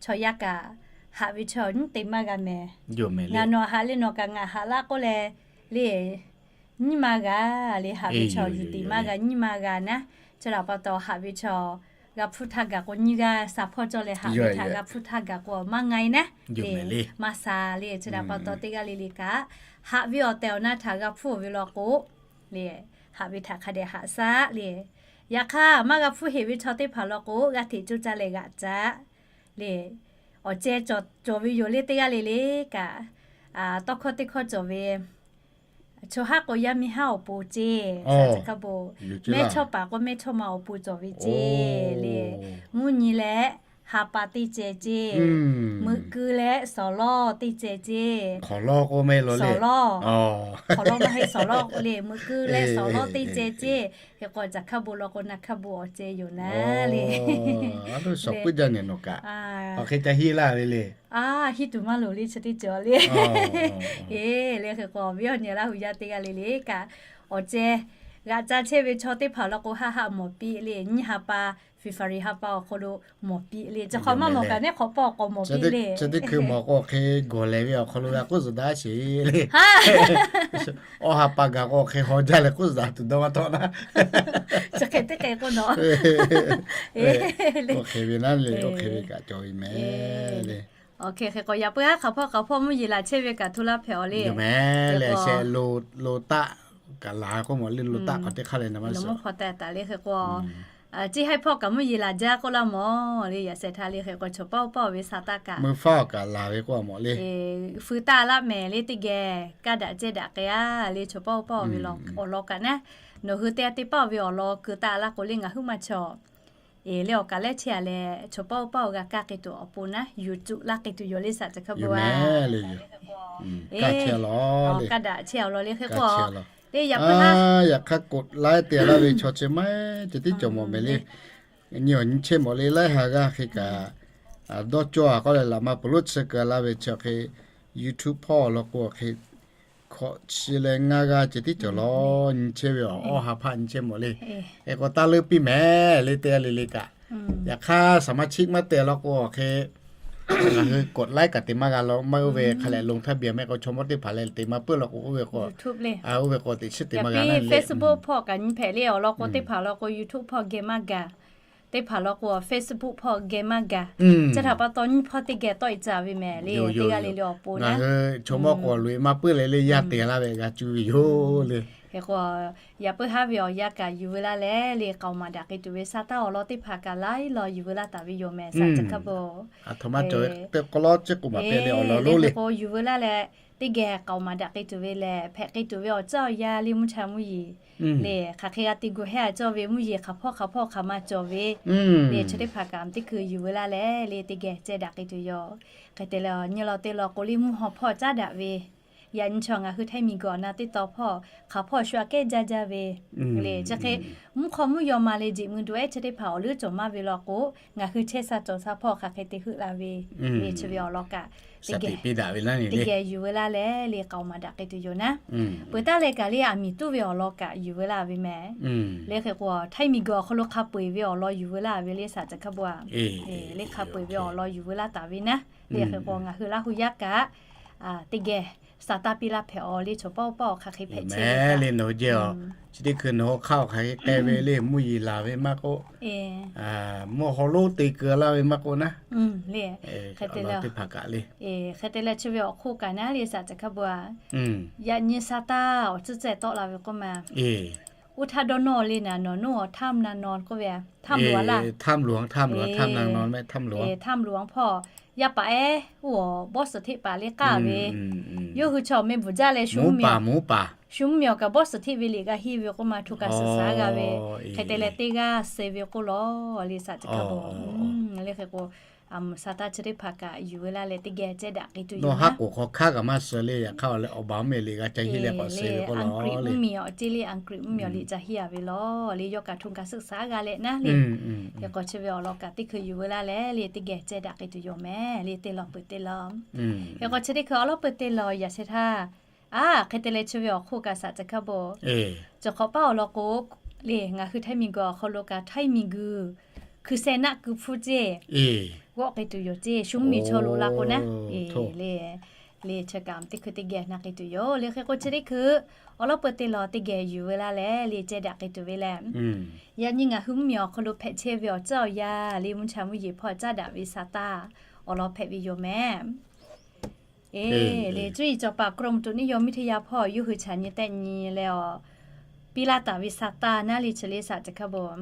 chaw yaˇ kaꞈ haꞈ ve chaw nyiˉ te maˇ g'a mehˍ. Ngaˬ nawˬ haꞈ le, nawˬ kaꞈ ngaˬ haꞈ laˇ k'oˆ leh le Nyiˇ ma g'a le, haꞈ ve chaw yuˬ tiˍ maˇ g'a, nyiˇ ma g'a naˉ. Chi htaꞈ pa taw haꞈ ve chaw g'a hpuˇ htaˇ gaˬ k'o, nyiˇ g'aˇ sha hpawˇ cawˇ leh haꞈ ve htaꞈ g'a hpuˇ htaˇ gaˬ k'o maˇ nga e naˉ le, maˇ sha le. Chi htaꞈ pa taw teˇ g'aˇ le le kaꞈ, haꞈ ve awˬ tehˬ awˬ na htaꞈ g'a hpuˇ ve law k'o le, haꞈ ve htaꞈ hk'a dehꞈ haꞈ shaˉ le. Yaꞈ hk'aˇ maˇ g'a hpuˇ heˍ ve chaw teˇ hpaˍ law k'o, g'a hteꞈ coˇ caˇ leh g'aꞈ caˇ le. Awˬ ceh cawˬ ve yoˬ le, teˇ g'aˇ le le kaꞈ, tawˇ hkawˇ teˇ hkawˇ cawˬ ve, chaw haˉ k'o yaˇ miˇ haˉ awˬ pon ceˇ, mehˇ chawˇ paˍ k'o mehˇ chawˇ ma awˬ pon cawˬ ve ceˇ le. Mvuhˇ nyi leh ha pa teˇ ceh ceˇ, meuꞈ keu leh sawˍ lawˇ teˇ ceh ceˇ. Sawˍ lawˇ, hk'awˍ lawˇ maˇ heˆ, sawˍ lawˇ le, meuꞈ keu leh sawˍ lawˇ teˇ ceh ceˇ. Hk'e k'o, caˬ hkaˇ bon law k'o, naˬ hkaˇ bon awˬ ceh yoˬ naˉ le. Awˬ hk'e ca hiˇ laˇ ve le. Hiˇ tuˬ maˇ loˍ le, chi teˇ ceuˬ le. Eˬ, le hk'e k'o, awˬ viˉ awˬ nyi Laˇ hu yaˇ teˇ g'aˇ le le kaꞈ, awˬ ceh g'aꞈ ca chehˇ ve chaw teˇ hpaˍ law k'o, haˆ haˆ mawˬ piˇ le. Nyiˇ ha pa, February ha pa awˬ hk'aw lo mawˬ piˇ le. Chi hk'awꞈ maˇ mawˬ kaꞈ neˉ hk'awꞈ pawˆ k'awꞈ mawˬ piˇ le. Chi teˇ hkui mawˬ k'o, awˬ hk'e gawˬ lehˬ ve awˬ hk'aw lo g'a k'oˆ zuhꞈ daꞈ sheˍ le. Awˇ ha pa gaˬ k'o, awˬ hk'e haw jaˇ leh k'oˆ zuhꞈ daꞈ tuˬ dawˇ maˇ tawˆ naˉ. Chi hk'e teˇ hk'e k'o nawˬ, awˬ hk'e ve naˉ le, awˬ hk'e ve kaꞈ cawˬ ve mehˍ le. Awˬ hk'e hk'e k'o, yaꞈ puiˉ haˉ hk'aˬ hpawˇ hk'aˬ hpawˇ mvuhˇ yeˬ laˬ chehˇ ve kaꞈ hto laˇ hpehꞈ awˬ le. Yoˬ mehˍ le, shehˆ lo, lo taˆ kaꞈ laˬ k'oˆ mawˬ le, lo taˆ k'awꞈ teˇ hk'aˇ leh na maˇ suhˍ. Mvuhˇ hk'aw taˍ taˍ le hk'e k'o, chi haiˉ hpawˇ kaꞈ mvuhˇ yeˬ laˬ jaˇ k'oˆ laˇ mawˬ le. Yaꞈ shehˍ htaˇ le hk'e k'o, chaw paˆ oˇ paˆ ve sa taˇ kaꞈ, mvuhˇ faˉ kaꞈ laˬ ve k'oˆ mawˬ le. Feu taˇ laˇ mehˍ le, teˇ geh kaˇ daꞈ cehˇ daꞈ k'ai a le. Chaw paˆ oˇ paˆ ve awˬ lawn kaꞈ naˉ, nawˬ hui teˇ g'aˇ teˇ paˆ ve awˬ lawn keu taˇ laˇ k'o le, ngaˬ huiˉ maˇ chaw eˬ le, awˬ kaꞈ lehˉ chehˇ a leh, chaw paˆ oˇ paˆ awˬ g'a kaˇ k'ai tuˬ awˬ pon naˉ, yuˬ cuˆ laˇ k'ai tuˬ yoˬ le, saꞈ chi hk'a bon a. Kaˇ daꞈ chehˇ awˬ lawn le hk'e k'o, le yaꞈ puiˉ haˉ, yaꞈ hk'aˇ กดไลค์ te laˇ ve chaw chi maˇ ceh tiˉ cawˬ mawˬ mehˍ le. Nyi awˬ nyi chehˇ mawˬ le, laiˉ ha g'aˇ hk'e kaꞈ dawˇ cawˇ a k'oˆ leh laꞈ ma peuˬ lonˉ chi keu laˇ ve chi hk'e, YouTube hpawˇ law k'o hk'e, hkawꞈ chi leh ngaˇ g'aˇ ceh tiˉ cawˬ law. Nyi chehˇ ve awˬ awˇ ha hpaˆ nyi chehˇ mawˬ le. Hk'e k'o, taˇ leuˉ piˇ mehˍ le, teˇ g'aˇ le le kaꞈ. Yaꞈ hk'aˇ สมาชิก maˇ te law k'o, awˬ hk'e ngaˬ hui กดไลค์ kaꞈ te maˇ g'a law, maˇ oˇ ve hk'a leh ลงทะเบียน mehˍ k'o, chaw mawˇ teˇ hpaˍ leh te maˇ peuˬ law k'o, oˇ ve k'o, oˇ ve k'o teꞈ chiˉ te maˇ g'a naˉ le. Facebook hpawˇ kaꞈ nyi hpehꞈ le awˬ lawn k'o, teˇ hpaˍ law k'o YouTube hpawˇ geh maˇ gaˬ. Teˇ hpaˍ law k'o Facebook hpawˇ geh maˇ gaˬ. Chi htaꞈ pa taw nyiˇ hpawˇ teˇ geh tawˆ e caˇ ve mehˍ le, teˇ g'aˇ le le awˬ pon naˉ. Chaw mawˇ k'awꞈ loꞈ e maˇ peuˬ leh le, yaˇ te laˇ ve g'a cuˇ ve yoˬ le. Hk'e k'o, yaꞈ puiˉ haˉ ve awˬ yanˇ kaꞈ yuˬ veu laˇ leh le, k'aoˍ maˍ daꞈ k'ai tuˬ ve sa taˇ awˬ lawn teˇ hpaˍ kaꞈ laiˉ law yuˬ veu laˇ taˍ ve yoˬ mehˍ, saꞈ chi hk'a bon. Aˬ htoꞈ ma cawˬ ve teˇ k'o lawˉ ciˉ k'oˍ maˍ pehˍ le awˬ lawn le, hk'e k'o yuˬ veu laˇ leh, teˇ geh k'aoˍ maˍ daꞈ k'ai tuˬ ve lehˬ, hpehꞈ k'ai tuˬ ve awˬ caˇ awˬ yaˇ le, mvuhˇ cha mvuhˇ yeˬ le, hk'aˬ hk'e g'a te gu hehˇ a cawˇ ve mvuhˇ yeˬ hk'aˬ hpawˇ hk'aˬ hpawˇ hk'aˬ ma cawˬ ve le, chi teˇ hpaˍ kaꞈ teˇ hkui yuˬ veu laˇ leh le, teˇ geh ceh daꞈ k'ai tuˬ yoˬ. Hk'e te leh nyi law te law k'o le, mvuhˇ haw hpawˇ caˉ daꞈ ve, yaꞈ nyi chaw ngaˬ hui htaiˇ miˬ guiˬ awˬ na teˇ taw hpawˇ hk'aˬ hpawˇ shu aꞈ kehˉ jaˇ jaˇ ve le, chi hk'e mvuhˇ hk'aw mvuhˇ yaw ma le, jeꞈ mui do ehˉ chi teˇ hpaˍ awˬ leuˉ cawˬ maˇ ve law k'o, ngaˬ hui chehˇ sha cawˬ sha hpawˇ hk'aˬ hk'e te heuˆ la ve le, chi ve awˬ lawn kaꞈ teˇ geh yuˬ veu laˇ leh le, k'aoˍ maˍ daꞈ k'ai tuˬ yoˬ naˉ. Peuˬ taˉ leh kaꞈ le, aˬ miˍ tuˉ ve awˬ lawn kaꞈ yuˬ veu laˇ ve mehˍ le, hk'e k'o htaiˇ miˬ guiˬ awˬ hk'aw lo hk'a peu eˬ ve awˬ lawn yuˬ veu laˇ ve le, saꞈ chi hk'a bon a. Le hk'a peu eˬ ve awˬ lawn yuˬ veu laˇ taˍ ve naˉ le, hk'e k'o ngaˬ hui Laˇ hu yaˇ kaꞈ teˇ geh sa taˇ piˇ laˇ hpehꞈ awˬ le, chaw paˆ oˇ paˆ awˬ hk'aˬ hk'e hpehꞈ chehˇ ve le, nawˬ hui jehˇ a. Chi teˇ hkui nawˬ hui hk'aˇ awˬ hk'aˬ hk'e k'ai ve le, mvuhˇ yeˬ laˬ ve maˇ k'oˆ, mvuhˇ haw lonˉ te keu laˇ ve maˇ k'oˆ naˉ, le hk'e te leh teˇ hpaˍ kaꞈ le, hk'e te leh chi ve awˬ hk'oˆ kaꞈ naˉ le, saꞈ chi hk'a bon a. Yaꞈ nyi sa taˇ awˬ tcuhˉ cehˇ tawˆ la ve k'oˆ ma. Oˇ htaˇ dawˇ nawˇ le naˍ, nawˬ nawˇ ถ้ำนางนอน k'oˆ ve, ถ้ำหลวง laˇ, ถ้ำหลวง ถ้ำหลวง ถ้ำนางนอน แม่ ถ้ำหลวง ถ้ำหลวง hpawˇ yaˇ paˍ ehˉ oˇ awˬ bawˇ suhˍ hteˆ paˍ le k'aˇ ve, yawˇ hui chaw meh bvuhˬ jaˇ leh shu mvuhˇ miˬ awˬ kaꞈ bawˇ suhˍ hteˆ ve liꞈ g'a henˇ ve k'oˆ ma, hto kaꞈ suhˍ shaˍ g'a ve, hk'e te leh teˇ g'aˇ suh ve k'oˆ lawˬ le, saꞈ chi hk'a bon. Le hk'e k'o, sa taˇ chi teˇ hpaˍ kaꞈ yuˬ veu laˇ leh teˇ geh cehˇ daꞈ k'ai tuˬ yoˬ. Haˉ k'oˍ hk'aw hkaˉ kaꞈ maˇ suh le, yaꞈ hk'aˇ awˬ leh awˬ baˬ mvuhˇ miˬ liꞈ g'a ca henˇ leh k'awꞈ suh ve k'oˆ lawˬ le. Mvuhˇ miˬ awˬ ceˇ le, Aˍg'riꞈ mvuhˇ miˬ awˬ liꞈ ca henˇ a ve lawˬ le, yawˇ kaꞈ hto kaꞈ suhˍ shaˍ g'a leh naˉ le. Hk'e k'o chi ve awˬ lawn kaꞈ teˇ hkui yuˬ veu laˇ leh le, teˇ geh cehˇ daꞈ k'ai tuˬ yoˬ mehˍ le, teˇ lawˬ peuˬ teˇ lawˬ. Hk'e k'o chi teˇ hkui awˬ lawˉ peuˬ teˇ lawˬ yaꞈ sheh htaˇ, a hk'e te leh chi ve awˬ hk'oˆ kaꞈ saꞈ chi hk'a bon. Cawˬ hk'awꞈ paˉ awˬ lawn k'o le, ngaˬ hui htaiˇ miˬ guiˬ awˬ hk'aw lo kaꞈ htaiˇ miˬ guiˬ hkui sheh naˆ keu hpfuhˇ ceˇ g'awˆ k'ai tuˬ yoˬ ceˇ, shu mvuhˇ miˬ chaw lo la k'o naˉ le. Le chi kaꞈ teˇ hkui teˇ geh na k'ai tuˬ yoˬ le. Hk'e k'o chi teˇ hkui awˬ lawn peu te lawˬ teˇ geh yuˬ ve laˇ leh le ceh daꞈ k'ai tuˬ ve lehˬ, yaꞈ nyi ngaˬ hui mvuhˇmiˬ awˬ hk'aw lo hpehꞈ chehˇ ve awˬ tcuhˉ awˬ yanˇ le mvuhˇ cha mvuhˇ yeˬ hpawˇ caˉ daꞈ ve Saˍtanˍ awˬ lawn hpehꞈ ve yoˬ mehˍ. Eˬ, le cuˇ yiˍ cawˬ paˍ กรมอุตุนิยมวิทยา hpawˇ yawˇ hui chaꞈ nyi tehˆ nyi leh awˬ piˇ laˇ taˍ ve Saˍtanˍ naˉ le chi le saˍ ca hkaˇ bon.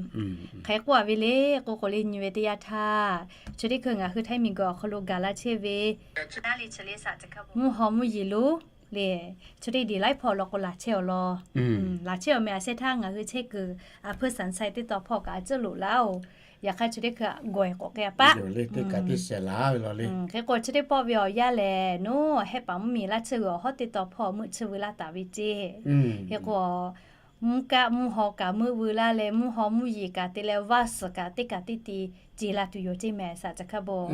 Hk'e k'oˆ a ve le k'o k'o le nyi ve teˇ yanˇ htaˇ, chi teˇ hkui ngaˬ hui Htaiˇ miˬguiˬ awˬ hk'aw lo gaˬ la chehˇ ve mvuhˇ haw mvuhˇ yeˬ lonˉ le, chi teˇ diˬ laiˉ hpawˇ law k'o laˬ chehˇ awˬ lawn. Laˬ chehˇ awˬ meh a shehˇ htaˇ ngaˬ hui chehˇ kuiˬ a hpuiˇ Saˍnˍ saiˍ teˇ taw hpawˇ kaꞈ a cuˉ loꞈ laˇ oˬ. Yaꞈ hk'aˇ chi teˇ hkui gawˬ e k'awꞈ k'ai a paˆ. Hk'e k'o chi teˇ pawˆ ve awˬ yanˇ lehˬ, nawˬ hehˆ paˍ mvuhˇmiˬ laˇ tsuhˇ g'uiˬ awˬ hawˉ teˇ taw hpawˇ meuˆ tsuhˇ ve laˇ taˍ ve ceˇ. Hk'e k'o mvuhˇ kaˆ mvuhˇ haw kaꞈ meuˆ veu laˇ leh, mvuhˇ haw mvuhˇ yeˬ kaꞈ te leh, vaˇ suhˍ kaꞈ teˇ kaꞈ teˇ ti ce la tuˬ yoˬ ceˇ mehˍ saˍ ca hkaˇ bon.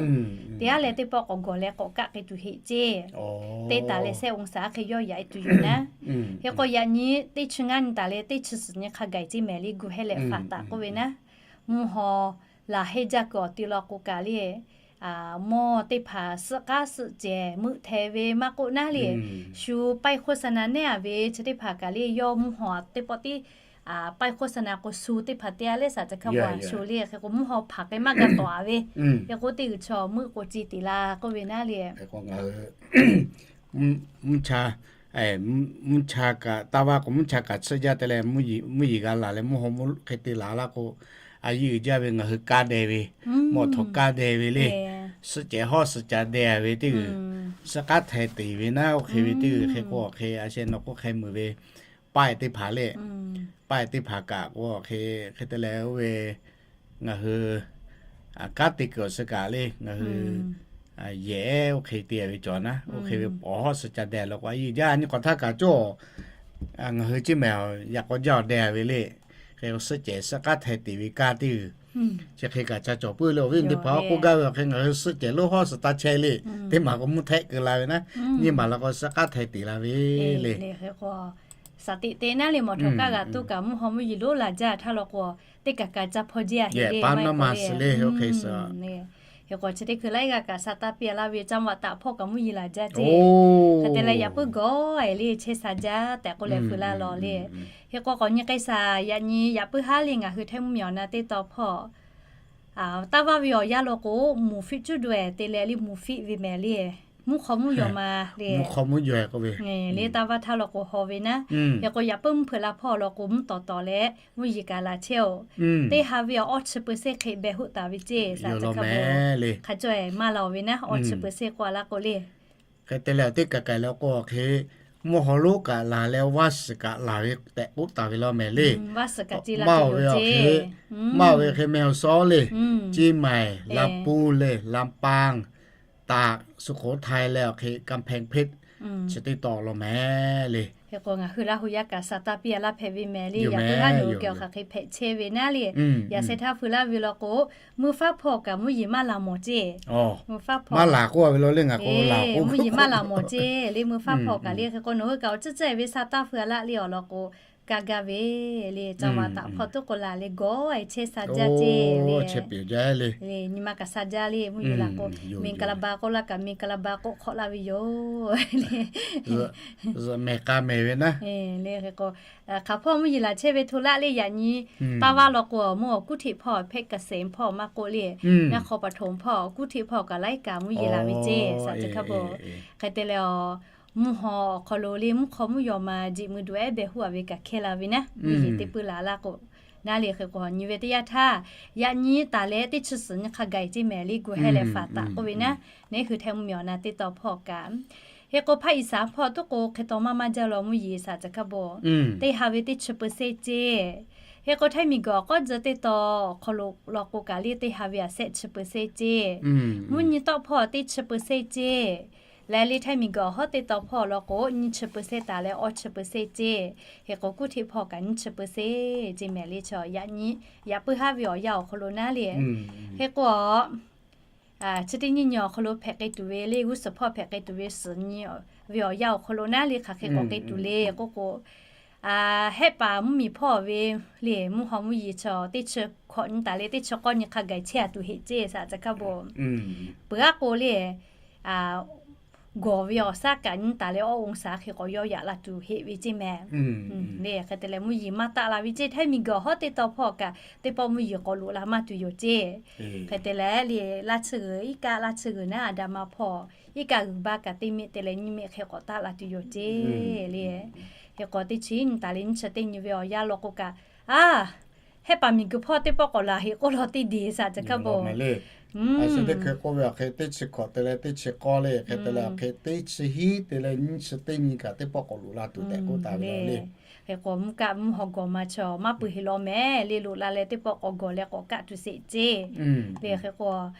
Teˇ haˉ leh teˇ pawˆ k'awꞈ gawˬ leh k'awꞈ kaˆ k'ai tuˬ heˆ ceˇ. Teˇ taˍ leh shehˆ องศา hk'e yawˇ yaꞈ e tuˬ yoˬ naˉ. Hk'e k'o yaꞈ nyi teˇ chi ngaˇ nyi taˍ leh teˇ chi suhˍ nyi hk'a gaˬ ceˇ mehˍ le gu hehˉ leh faˍ taˍ k'oˆ ve naˉ. Mvuhˇ haw laˬ heˆ jaˇ kuiˬ awˬ ti law k'o kaꞈ le, mawˇ teˇ hpaˍ suhˆ k'aˉ suhˆ cehˬ meuˆ hteh ve maˇ k'oˆ naˉ le, shu ป้ายโฆษณา neˉ a ve chi teˇ hpaˍ kaꞈ le yawˇ mvuhˇ haw teˇ pawˆ tiˉ ป้ายโฆษณา k'o shu teˇ hpaˍ te a leh saˍ ca hkaˇ bon a shu le. Hk'e k'o mvuhˇ haw hpaˍ k'ai maˇ g'a tawˍ a ve, hk'e k'o teˇ g'uiˬ chaw meuˆ k'o ce tiˍ la k'oˆ ve naˉ le. Mvuhˇ cha, mvuhˇ cha kaꞈ taˇ vaˇ k'o mvuhˇ cha kaꞈ tsuhˇ jaˇ te leh, mvuhˇ yeˬ g'a laˬ leh mvuhˇ haw mvuhˇ hk'e te laˬ laˇ k'o, a yeˇ uiˍ jaˇ ve ngaˬ hui kaˇ deh ve, mawˬ htawnˍ kaˇ deh ve le, suhˆ cehˬ hawˉ suhˆ ca deh ve teˇ g'uiˬ, suhˆ k'aˉ hteh teˍ ve naˉ oˇ hk'e ve teˇ g'uiˬ hk'e k'o hk'e a sheh nawˬ k'oˆ hk'e meuˬ ve ป้าย teˇ hpaˍ le, ป้าย teˇ hpaˍ kaꞈ k'o hk'e, hk'e te leh oˇ ve ngaˬ hui kanˉ te kuiˬ awˬ suh kaꞈ le ngaˬ hui yehˬ oˇ hk'e te ve cawˬ naˉ, oˇ hk'e ve awˬ hawˉ suhˆ ca deh law k'o a yeˇ jaˇ nyi k'awꞈ htaˇ kaꞈ cawˇ, ngaˬ hui ceˇ mehˍ yaꞈ k'aw jaˇ awˬ deh ve le. Hk'e suhˆ cehˬ suhˆ k'aˉ hteh teˍ ve kaˇ teˇ g'uiˬ, chi hk'e kaꞈ ca cawˬ puiˉ le. Awˬ viˉ teˇ hpaˍ k'oˆ gaˇ ve awˬ hk'e ngaˬ hui suhˆ cehˬ lonˉ hawˉ suhˍ taˇ chehˇ le, teˇ maˬ k'o mvuhˇ htehˆ keu la ve naˉ, nyiˇ maˬ law k'o suhˆ k'aˉ hteh teˍ la ve le. Saˍ tiꞈ te naˉ le mawˬ htawnˍ kaˇ g'a tuˇ kaꞈ mvuhˇ haw mvuhˇ yeˬ lonˉ laˬ jaˇ htaˇ law k'o, teˇ kaꞈ kaꞈ ca hpaw jiˇ a heˆ le maˇ k'o le. Hk'e k'o chi teˇ hkui laiˉ g'aˇ kaꞈ Saˍtanˍ piˇ a laˇ ve caˇ vaꞈ taꞈ hpawˇ kaꞈ mvuhˇ yeˬ laˬ jaˇ ceˇ. Hk'e te leh yaꞈ puiˉ gawˬ e le chehˇ sha jaˇ tehꞈ k'oˆ leh feu laˇ law le. Hk'e k'o k'awꞈ nyi k'ai shaˍ yaꞈ nyi yaꞈ puiˉ haˉ le ngaˬ hui Htaiˇ mvuhˇmiˬ awˬ na teˇ taw hpawˇ taˇ vaˇ ve awˬ yanˇ law k'o, mvuhˇ fiˆ cuˇ daweh te leh le mvuhˇ fiˆ ve mehˍ le, mvuhˇ hk'aw mvuhˇ yaw ma le, mvuhˇ hk'aw mvuhˇ yaw k'oˆ ve le taˇ vaˇ htaˇ law k'o haw ve naˉ. Hk'e k'o yaꞈ puiˉ mvuhˇ hpeuꞈ la hpawˇ law k'o mvuhˇ tawˍ tawˍ leh mvuhˇ yeˬ kaꞈ laˬ chehˇ oˬ. Teˇ ha ve awˬ awˇ chi เปอร์เซ็นต์ hk'e beh hoˆ taˍ ve ceˇ saˍ ca hkaˇ bon. Hk'a caweh maˇ la oˬ ve naˉ awˬ chi เปอร์เซ็นต์ k'oˆ a laˇ k'o le. Hk'e te leh awˬ teˇ kaˬ kaˬ leh k'o hk'e, mvuhˇ haw lonˉ kaꞈ laˬ leh vaˇ suhˍ kaꞈ laˬ ve tehꞈ k'oˆ taˍ ve law mehˍ le. Maˇ oˬ ve awˬ hk'e, maˇ oˬ ve hk'e meh awˬ sawˉ le, ceˇ maiˍ, la pu le, la paˇ, taꞈ, suhˍ hk'oˍ htaiˍ leh awˬ hk'e kanˇ hpehˇ hpeˇ chi teˇ taw law mehˍ le. Hk'e k'o ngaˬ hui Laˇ huˍ yaˇ kaꞈ Saˍtanˍ piˇ a laˇ hpehꞈ ve mehˍ le. Yaꞈ puiˉ haˉ nawˬ hui keh awˬ hk'aˬ hk'e hpehꞈ chehˇ ve naˉ le. Yaꞈ sheh htaˇ feu laˇ ve law k'o, mvuhˇ faˉ hpawˇ kaꞈ mvuhˇ yeˬ maˇ la mawˬ ceˇ. Mvuhˇ faˉ hpawˇ maˇ la k'oˆ a ve law le ngaˬ k'o la k'o mvuhˇ yeˬ maˇ la mawˬ ceˇ le. Mvuhˇ faˉ hpawˇ kaꞈ le hk'e k'o nawˬ hui kaꞈ awˬ tcuhˉ tcuhˉ e ve Saˍtanˍ feu a laˇ le awˬ lawn k'o, kaˇ gaˇ ve le caˇ vaꞈ taꞈ hpawˇ tuˉ k'o laˬ leh gawˬ e chehˇ sha jaˇ ceˇ le. Nyi ma kaꞈ sha jaˇ le mvuhˇ yeˬ la k'o, မင်္ဂလာပါ k'oˆ laˇ kaꞈ မင်္ဂလာပါ k'oˆ hk'awꞈ laˇ ve yoˬ. Mehˍ k'a mehˍ ve naˉ le hk'e k'o, hk'aˬ hpawˇ mvuhˇ yeˬ laˬ chehˇ ve hto laˇ le yaꞈ nyi taˇ vaˇ law k'o mvuhˇ awˬ กรุงเทพ hpawˇ เพชรเกษม hpawˇ maˇ k'oˆ le, Naˉ hk'aw ปทุม hpawˇ กรุงเทพ hpawˇ kaꞈ laiˉ kaꞈ mvuhˇ yeˬ laˬ ve ceˇ saˍ ca hkaˇ bon. Hk'e te leh awˬ mvuhˇ haw awˬ hk'aw lo le mvuhˇ hk'aw mvuhˇ yaw ma jeꞈ mui duˬ ehˉ beh huˉ a ve kaꞈ hkehˇ la ve naˉ mvuhˇ yeˬ teˇ puiˉ laˬ laˇ k'o, naˉ le hk'e k'o nyi ve teˇ yanˇ htaˇ, yaꞈ nyi taˍ leh teˇ chi suhˍ nyi hk'a gaˬ ceˇ mehˍ le gu hehˉ leh faˍ taˍ k'oˆ ve naˉ, neˉ hui Htaiˇ mvuhˇmiˬ awˬ na teˇ taw hpawˇ kaꞈ Hk'e k'o, hpaˇ Iˉsaˍ hpawˇ tuˉ k'o hk'e taw maˇ maˇ jaˇ law mvuhˇ yeˬ saˍ ca hkaˇ bon. Teˇ ha ve teˇ chi เปอร์เซ็นต์ ceˇ. Hk'e k'o, Htaiˇ miˬguiˬ awˬ k'awˉ tcuh teˇ taw awˬ hk'aw lo law k'o kaꞈ le teˇ ha ve a shehˆ chi เปอร์เซ็นต์ ceˇ. Mvuhˇ nyi tawˆ hpawˇ teˇ chi เปอร์เซ็นต์ ceˇ. Leh le Htaiˇ miˬguiˬ awˬ hawˉ teˇ taw hpawˇ law k'o nyiˇ chi เปอร์เซ็นต์ taˍ leh awˇ chi เปอร์เซ็นต์ ceˇ. Hk'e k'o, กรุงเทพ hpawˇ kaꞈ nyiˇ chi เปอร์เซ็นต์ ceˇ mehˍ le chaw yaꞈ nyi yaꞈ puiˉ haˉ ve awˬ yanˇ awˬ hk'aw lo naˉ le. Hk'e k'o, chi teˇ nyiˇ nyi awˬ hk'aw lo hpehꞈ k'ai tuˬ ve le g'uˇ suhˍ hpawˇ hpehꞈ k'ai tuˬ ve suhˍ nyi ve awˬ yanˇ awˬ hk'aw lo naˉ le hk'aˬ hk'e k'awꞈ k'ai tuˬ le k'oˆ k'o, hehˆ paˍ mvuhˇmiˬ hpawˇ ve le mvuhˇ haw mvuhˇ yeˬ chaw teˇ chi hkawꞈ nyi taˍ le teˇ chi k'awˇ nyi hk'a gaˬ chehˇ a tuˬ heˆ ceˇ saˍ ca hkaˇ bon. Peuˬ aˉ k'o le, gawˬ ve awˬ shaˉ kaꞈ nyi taˍ leh awˇ องศา hk'e k'awꞈ yawˇ yaꞈ la tuˬ heˆ ve ceˇ mehˍ. Le hk'e te leh mvuhˇ yeˬ maˇ taˆ la ve ceˇ. Htaiˇ miˬguiˬ hawˉ teˇ taw hpawˇ kaꞈ teˇ pawˆ mvuhˇ yeˬ k'awꞈ loꞈ la maˇ tuˬ yoˬ ceˇ. Hk'e te leh le, laˇ chi g'uiˬ iˉ kaˆ, laˇ chi g'uiˬ naˉ aˬ daꞈ ma hpawˇ iˉ kaˆ g'uiˬ baˆ kaꞈ teˇ miˆ te leh nyiˇ miˆ hk'e k'awꞈ taˆ la tuˬ yoˬ ceˇ le. Hk'e k'o teˇ chi nyi taˍ leh nyiˇ chi teˇ nyi ve awˬ yanˇ law k'o kaꞈ, a, hehˉ paˍ miˬguiˬ hpawˇ teˇ pawˆ k'awꞈ laˬ heˆ k'oˆ law teˇ deˬ shaˍ chi hk'a bon. A shu teˇ hkui k'oˆ ve awˬ hk'e teˇ chi hkawꞈ te leh teˇ chi k'awˇ le, hk'e te leh awˬ hk'e teˇ chi hiˉ te leh nyiˇ chi teˇ nyi kaꞈ teˇ pawˆ k'awꞈ loꞈ la tuˬ tehꞈ k'oˆ taˍ ve le. Hk'e k'o mvuhˇ kaˆ mvuhˇ haw gawˬ ma chaw maˇ pui heˆ law mehˍ le, loꞈ la leh teˇ pawˆ k'awꞈ gawˬ leh k'awꞈ kaˆ tuˬ sheˍ ceˇ le. Hk'e k'o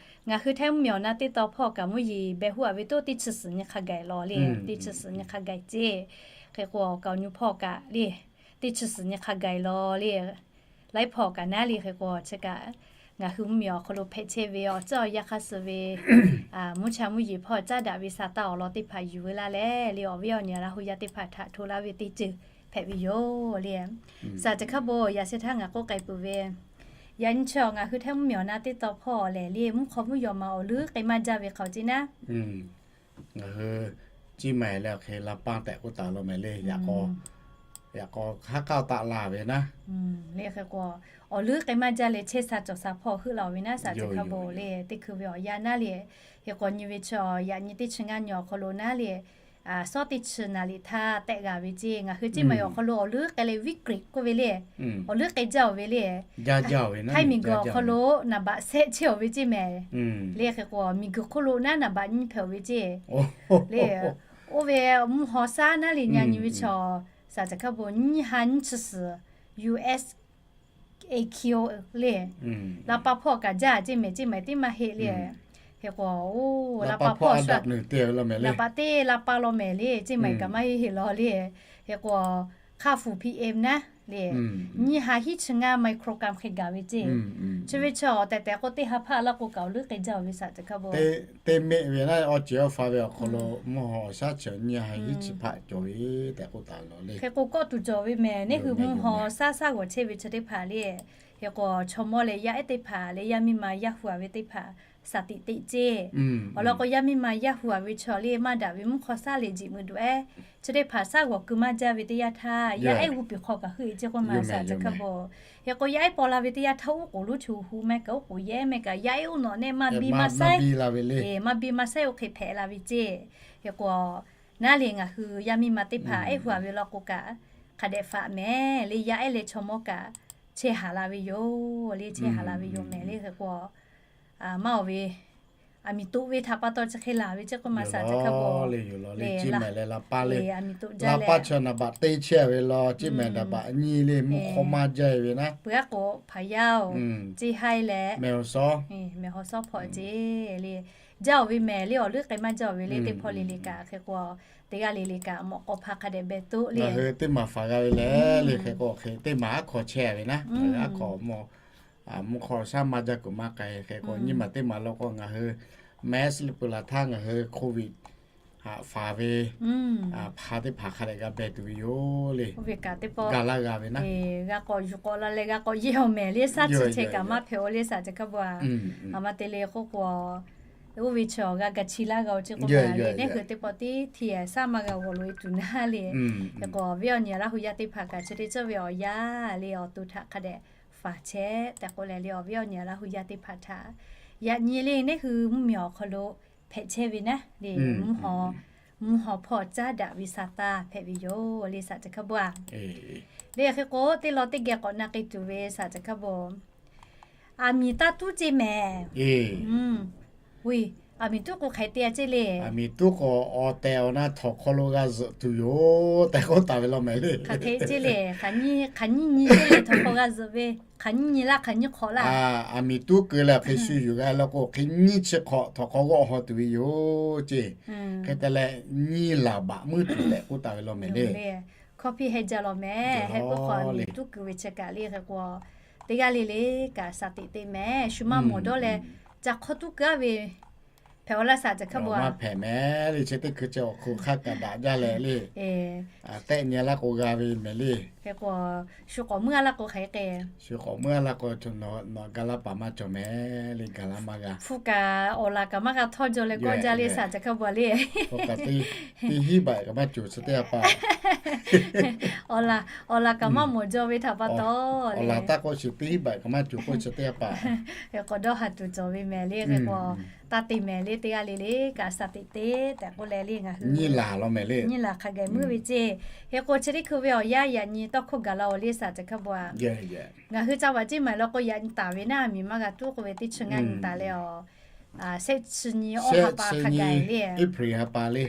ngaˬ hui Htaiˇ mvuhˇmiˬ awˬ na teˇ taw hpawˇ kaꞈ mvuhˇ yeˬ beh huˉ a ve toˇ teˇ chi suhˍ nyi hk'a gaˬ law le, teˇ chi suhˍ nyi hk'a gaˬ ceˇ. Hk'e k'o awˬ kaˍ awˬ nyi hpawˇ kaꞈ le teˇ chi suhˍ nyi hk'a gaˬ law le. Laiˉ hpawˇ kaꞈ naˉ le hk'e k'o chi kaꞈ ngaˬ hui mvuhˇmiˬ awˬ hk'aw lo hpehꞈ chehˇ ve awˬ tcuhˉ awˬ yanˇ hk'aˇ suh ve mvuhˇ cha mvuhˇ yeˬ hpawˇ caˉ daꞈ ve sa taˇ awˬ lawn teˇ hpaˍ yuˬ veu laˇ leh le, awˬ viˉ awˬ nyi Laˇ hu yaˇ teˇ hpaˍ htaꞈ hto laˇ ve teˇ ceuˬ hpehꞈ ve yoˬ le. Shaˍ chi hk'a bon yaꞈ sheh htaˇ ngaˬ k'oˆ k'ai peuˬ ve, yaꞈ nyi chi awˬ ngaˬ hui Htaiˇ mvuhˇmiˬ awˬ na teˇ taw hpawˇ lehˬ le, mvuhˇ hk'aw mvuhˇ yaw ma awˬ leuˉ k'ai maˇ jaˇ ve hk'aˬ ceˇ naˉ, ngaˬ hui Ciˇ maiˍ leh awˬ hk'e La Paz tehꞈ k'oˆ taˍ law mehˍ le. Yaꞈ k'aw, yaꞈ k'aw haˉ k'aˇ taˆ la ve naˉ le. Hk'e k'o awˬ leuˉ k'ai maˇ jaˇ leh chehˇ sha cawˬ sha hpawˇ heuˆ la ve naˉ shaˍ chi hk'a bon le. Teˇ hkui ve awˬ yanˇ naˉ le, hk'e k'o nyi ve chi yaꞈ nyi teˇ chi ngaˇ nyi awˬ hk'aw lo naˉ le, shawˉ teˇ chi naˍ liꞈ htaˇ tehꞈ g'a ve ceˇ. Ngaˬ hui Ciˇ maiˍ awˬ hk'aw lo awˬ leuˉ k'ai leh viˉ k'riꞈ k'oˆ ve le, awˬ leuˉ k'ai jaˇ oˬ ve le. Htaiˇ miˬguiˬ awˬ hk'aw lo naˍ baꞈ shehˆ chehˇ awˬ ve ceˇ mehˍ le. Hk'e k'o miˬguiˬ hk'oˆ lo naˉ naˍ baꞈ nyiˇ hpehꞈ awˬ ve ceˇ le. Oˇ ve mvuhˇ haw shaˉ naˉ le, yaꞈ nyi ve chi shaˍ chi hk'a bon nyiˇ ha nyiˇ chi suhˍ U S A Q le. La Paz hpawˇ kaꞈ jaˇ ceˇ mehˍ, Ciˇ maiˍ teˇ maˇ heˆ le. Hk'e k'o oˇ La Paz hpawˇ naˍ baꞈ teˇ La Paz law mehˍ le, Ciˇ maiˍ kaꞈ maˇ heˆ heˆ law le. Hk'e k'o hk'aˇ fuˍ P M naˉ le, nyiˇ ha hiˉ chi ngaˇ microgram hk'e gaˬ ve ceˇ. Chi ve chi awˬ tehˬ tehˬ k'o teˇ ha hpaˆ laˇ k'o kaꞈ awˬ leuˉ k'ai jaˇ ve shaˍ chi hk'a bon. Teˇ meˆ ve naˉ awˬ ceˬ awˬ fa ve awˬ hk'aw lo mvuhˇ haw shaˉ chi nyiˇ ha hiˉ chi hpaˆ cawˬ ve tehꞈ k'oˆ taˍ ve law le. Hk'e k'o kawˆ tuˬ cawˬ ve mehˍ, neˇ hui mvuhˇ haw shaˉ shaˉ g'awˬ chehˇ ve chi teˇ hpaˍ le. Hk'e k'o chaw mawˇ leh yaˇ ehˉ teˇ hpaˍ leh yaˇ miˇ ma yaˇ hu a ve teˇ hpaˍ shaˍ tiꞈ teꞈ ceˇ. Awˬ lawn k'o yaˇ miˇ ma yaˇ hu a ve chaw le maˇ daꞈ ve mvuhˇ hk'aw shaˉ leh jiꞈ mui duꞈ ehˉ chi teˇ hpaˍ shaˉ g'awˬ keu maˇ jaˇ ve teˇ yanˇ htaˇ, yaˇ ehˉ g'uˇ piˍ hk'aw kaꞈ heuˆ e ceˇ k'oˆ ma shaˍ chi hk'a bon. Hk'e k'o yaˇ ehˉ paw la ve teˇ yanˇ htaˇ oˉ k'oˍ lonˉ chi hu meh kaꞈ oˉ k'oˍ yehˇ meh kaꞈ yaˇ ehˉ oˇ nawꞈ nehˆ maˇ biˇ maˇ saiˉ, maˇ biˇ maˇ saiˉ oˇ hk'e hpehꞈ la ve ceˇ. Hk'e k'o naˉ le ngaˬ hui yaˇ miˇ ma teˇ hpaˍ ehˉ hu a ve law k'o kaꞈ hk'a dehꞈ faꞈ mehˍ le, yaˇ ehˉ leh chaw mawˇ kaꞈ chehˇ haˍ la ve yoˬ le, chehˇ haˍ la ve yoˬ mehˍ le. Hk'e k'o maˇ oˬ ve aˬ miˍ toꞈ ve htaꞈ pa taw chi hk'e laˬ ve ceˇ k'oˆ ma shaˍ chi hk'a bon le. Ciˇ mehˍ leh La Paz le, aˬ miˍ toꞈ jaˇ leh La Paz chi naˍ baꞈ teˇ chehˇ ve law, Ciˇ mehˍ naˍ baꞈ nyiˇ le, mvuhˇ hk'aw maˇ jaˇ ve naˉ. Peuˬ aˉ k'o Hpaˍ yaˇ oˬ, Ceˇ Haiˇ leh Mehˍ Haw Sawˉ, Mehˍ Haw Sawˉ hpawˇ ceˇ le. Jaˇ oˬ ve mehˍ le, awˬ leuˉ k'ai maˇ jaˇ oˬ ve le, teˇ hpawˇ le le kaꞈ hk'e k'o teˇ g'aˇ le le kaꞈ mawꞈ k'aw hpa hk'a dehꞈ beh toˆ le. Ngaˬ hui teˇ maˍ faˍ g'a ve lehˬ le, hk'e k'o hk'e teˇ maˍ aˉ hk'aw chehˇ ve naˉ, ngaˬ hui aˉ hk'aw mvuhˇ hk'aw shaˉ maˇ jaˇ kuiˬ maˇ k'ai. Hk'e k'o nyiˇ maˬ teˇ maˬ law k'o ngaˬ hui mehˍ suh le peuˬ laˬ htaˇ ngaˬ hui Covid haꞈ faˍ ve hpa teˇ hpaˍ hk'a dehꞈ g'a beh tuˬ ve yoˬ le. Ga laˇ g'a ve naˉ, g'a k'awꞈ yuˬ k'awꞈ la leh g'a k'awꞈ yeˇ awˬ mehˍ le, shaˉ chi chehˇ kaꞈ maˇ hpehꞈ oˬ le shaˍ chi hk'a bon a. Aˬ ma te le k'oˆ k'o oˇ ve chi awˬ g'a ga chi laˇ g'a oˬ ceˇ k'oˆ ma le, neˇ hui teˇ pawˆ tiˉ hti shaˉ maˇ g'a g'awˬ loꞈ e tuˬ naˉ le. Hk'e k'o awˬ viˉ awˬ nyi Laˇ hu yaˇ teˇ hpaˍ kaꞈ chi teˇ ceuˬ ve awˬ yanˇ le awˬ to htaꞈ hk'a dehꞈ faˍ chehˇ tehꞈ k'oˆ leh le, awˬ viˉ awˬ nyi Laˇ hu yaˇ teˇ hpaˍ htaꞈ yaꞈ nyi le neˇ hui mvuhˇmiˬ awˬ hk'aw lo hpehꞈ chehˇ ve naˉ le, mvuhˇ haw hpawˇ caˉ daꞈ ve sa taˇ hpehꞈ ve yoˬ le shaˍ chi hk'a bon a. Le hk'e k'o teˇ law teˇ geh k'awꞈ na k'ai tuˬ ve shaˍ chi hk'a bon. Aˬ miˍ taˇ tuˉ ceˇ mehˍ. Aˬ miˍ tuˉ k'o hk'aˬ hk'e te a ceˇ le. Aˬ miˍ tuˉ k'o awˬ tehˬ awˬ na htawnˍ hk'aw lo g'a zuhꞈ tuˬ yoˬ tehꞈ k'oˆ taˍ ve law mehˍ le. Hk'aˬ hk'e ceˇ le, hk'aˬ nyiˇ nyi ceˇ le htawnˍ hk'aw g'a zuhꞈ ve, hk'aˬ nyiˇ nyi laˇ hk'aˬ nyiˇ hk'awꞈ laˇ. Aˬ miˍ tuˉ keu leh hk'e shu yuˬ g'a law k'o hk'e nyiˇ chi hk'awꞈ htawnˍ hk'aw g'awˆ haw tuˬ ve yoˬ ceˇ. Hk'e te leh nyiˇ laˬ baꞈ muiˉ tuˬ tehꞈ k'oˆ taˍ ve law mehˍ le. Hkawˇ piˇ heh jaˇ law mehˍ. Heh k'oˆ k'o aˬ miˍ tuˉ keu ve chi kaꞈ le hk'e k'o teˇ g'aˇ le le kaꞈ shaˍ teꞈ te mehˍ. Shu maˇ mawˬ dawˇ leh ca hk'awˇ tuˉ keu a ve Hpehꞈ-aw laˇ saˍ caˬ hkawˇ bawˬ. Maˇ hpehꞈ mehˍ le, chi teˇ hkui chi awˬ hk'oˆ hk'a kaꞈ daꞈ jaˇ leh le. Tehˆ nyi laˇ k'o g'a ve mehˍ le. Hk'e k'o, shu k'awꞈ meuˇ laˇ k'o hk'aˬ hk'e. Shu k'awꞈ meuˇ laˇ k'o, nawˬ gaˬ laˇ paˍ maˇ cawˬ mehˍ le, gaˬ laˇ maˇ g'a. Hpu kaꞈ awˬ laˬ kaꞈ maˇ g'a htawˇ jaw leh kawˆ jaˇ le saˍ caˬ hkawˇ bawˬ le. Hpu kaꞈ teˇ hinˉ baꞈ kaꞈ maˇ cawˬ chi teˇ g'aˇ paˍ. Awˬ laˬ kaꞈ maˇ mawˬ jaw ve htaꞈ pa taw, awˬ laˬ taˇ k'oˆ shiˍ teˇ hinˉ baꞈ kaꞈ maˇ cawˬ k'oˆ chi teˇ g'aˇ paˍ. Hk'e k'o dawˇ ha tuˬ cawˬ ve mehˍ le, hk'e k'o taˇ te mehˍ le, teˇ g'aˇ le le kaꞈ saˍ teꞈ te tehꞈ k'oˆ leh le ngaˬ hui nyiˇ laˬ law mehˍ le. Nyiˇ laˬ hk'a gaˬ meuˇ ve ceˇ. Hk'e k'o chi teˇ hkui ve awˬ yanˇ yaꞈ nyi tawˇ hkawˇ gaˬ la-oˬ le saˍ caˬ hkawˇ bawˬ. Ngaˬ hui ca vaꞈ ceˇ maˬ law k'o yaꞈ nyi taˍ ve naˉ, miˬ maˇ g'a tuˉ k'oˆ ve teˇ chi ngaˇ nyi taˍ leh awˬ shehˆ chi nyi awˇ ha pa hk'a gaˬ le.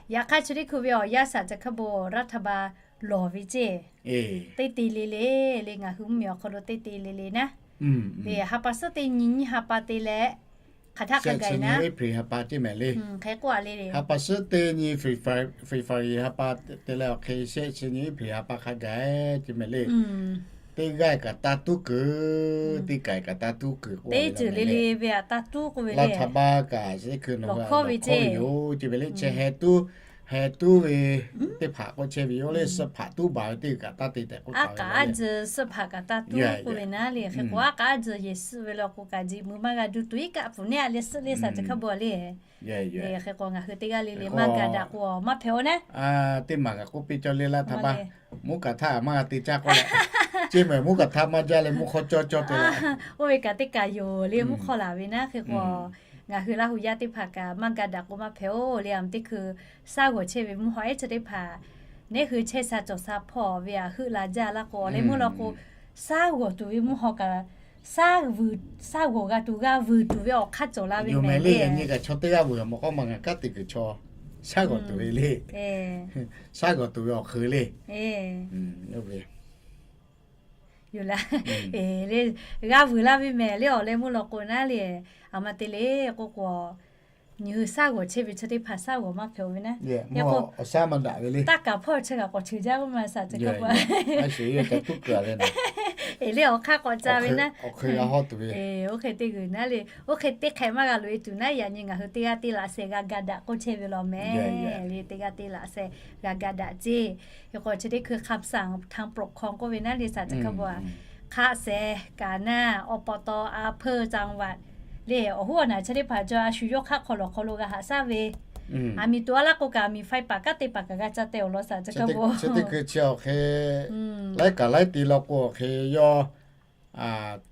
Yaꞈ hk'aˇ chi teˇ hkui ve awˬ yanˇ saˍ caˬ hkawˇ bawˬ รัฐบาล lawˬ ve ceˇ. Teˇ te le le, le ngaˬ hui mvuhˇmiˬ awˬ hk'aw lo teˇ te le le naˉ. Le ha pa suhˉ teˇ nyi nyiˇ ha pa te leh hk'aˬ htaˇ hk'a gaˬ naˉ. Hk'e k'oˆ a le. Ha pa suhˉ teˇ nyi February ha pa te leh awˬ hk'e shehˆ chi nyi April ha pa hk'a gaˬ ceˇ mehˍ le. Teˇ g'aˇ kaꞈ taˇ tuˉ kuiˬ, teˇ kaˬ kaꞈ taˇ tuˉ kuiˬ k'oˆ ve le le ve aꞈ taˇ tuˉ k'oˆ ve le. รัฐบาล kaꞈ shehˆ hkui nawˬ hui lawˬ hkawˇ ve ceˇ yoˬ ceˇ mehˍ le. Chi heh tuˉ, heh tuˉ ve teˇ hpaˍ k'oˆ chehˇ ve yoˬ le. Suhˆ hpaˍ tuˉ baˬ ve teˇ g'uiˬ kaꞈ taˇ te tehꞈ k'oˆ taˍ ve le. Aˉ k'aˉ tzuhˬ suhˆ hpaˍ kaꞈ taˇ tuˉ k'oˆ ve naˉ le. Hk'e k'o aˉ k'aˉ tzuhˬ yeˬ suhˆ ve law k'o kaꞈ jeꞈ mui maˇ g'a duˬ tuˬ iˉ kaˆ pfuhˍ neˉ a le suhˆ le saˍ caˬ hkawˇ bawˬ le. Hk'e k'o ngaˬ hui teˇ g'aˇ le le maˇ ga daꞈ k'o maˇ hpehꞈ-oˬ naˉ. Teˇ maˬ kaꞈ k'oˆ piˇ cawˇ le laˇ htaˇ maˇ, mvuhˇ kaꞈ htaˇ maˇ g'a te caˇ k'oˆ leh, ceˇ mehˍ mvuhˇ kaꞈ htaˇ maˇ jaˇ leh mvuhˇ hk'awˇ cawˇ cawˇ te la. Oˇ ve kaꞈ teˇ kaˬ yoˬ le mvuhˇ hk'awˇ laˬ ve naˉ. Hk'e k'o ngaˬ hui Laˇ huˍ yaˇ teˇ hpaˍ kaꞈ maˇ ga daꞈ k'o maˇ hpehꞈ-oˬ le. A, teˇ hkui shaˉ g'awˬ chehˇ ve mvuhˇ haw ehˉ chi teˇ hpaˍ neˉ hui chehˇ sha cawˬ sha hpawˇ ve aꞈ heuˆ la jaˇ laˇ k'o, awˬ leh meuˇ law k'o, shaˉ g'awˬ tuˬ ve mvuhˇ haw kaꞈ, shaˉ g'awˬ g'a tuˬ g'a vuiˬ tuˬ ve awˬ hk'aˇ cawˬ la ve mehˍ le. Nyi kaꞈ chaw teˇ g'aˇ vuiˬ mawˬ k'awˇ maˬ ngaˬ kanˉ te kuiˬ chaw shaˉ g'awˬ tuˬ ve le. Shaˉ g'awˬ tuˬ ve awˬ hk'eun le. Yoˬ laˇ. Le, g'a vuiˬ laˇ ve mehˍ le awˬ leh meuˇ law k'o naˉ le. A ma te le k'oˆ k'o, nyi hui shaˉ g'awˬ chehˇ ve chaw teˇ hpaˍ shaˉ g'awˬ maˇ hpehꞈ-oˬ ve naˉ. Awˬ shaˉ maˇ daꞈ ve le. Taˇ kaˍ hpawˇ chi kaꞈ k'awꞈ cheuˬ jaˇ k'oˆ ma saˍ caˬ hkawˇ bawˬ. Eˬ le awˬ hk'aˇ k'awꞈ ca ve naˉ. Eˬ le awˬ hk'aˇ k'awꞈ ca ve naˉ. Oˇ hk'e teˇ g'uiˬ naˉ le, oˇ hk'e teˇ hk'ehꞈ maˇ g'a loꞈ e tuˬ naˉ, yaꞈ nyi ngaˬ hui teˇ g'aˇ teˇ laꞈ sheh g'a ga daꞈ k'oˆ chehˇ ve law mehˍ le. Teˇ g'aˇ teˇ laꞈ sheh g'a ga daꞈ ceˇ. Hk'e k'o chi teˇ hkui คำสั่ง ทางปกครอง k'oˆ ve naˉ le saˍ caˬ hkawˇ bawˬ. Hk'a shehˍ kaꞈ naˉ, awˬ pa taw a hpeuˇ จังหวัด le awˬ hoˉ awˬ naˬ chi teˇ hpaˍ jaw a shu yawˇ hk'aˇ hk'aw lawˬ hk'aw lo g'a haꞈ shaˉ ve. Aˬ miˍ tuˬ a laˇ k'o kaꞈ, aˬ miˍ faiˇ paˍ kanˉ te paˍ kaꞈ g'a ca teh awˬ lawn saˍ caˬ hkawˇ bawˬ. Chi teˇ hkui chi awˬ hk'e laiˉ kaꞈ laiˉ te law k'o awˬ hk'e yawˇ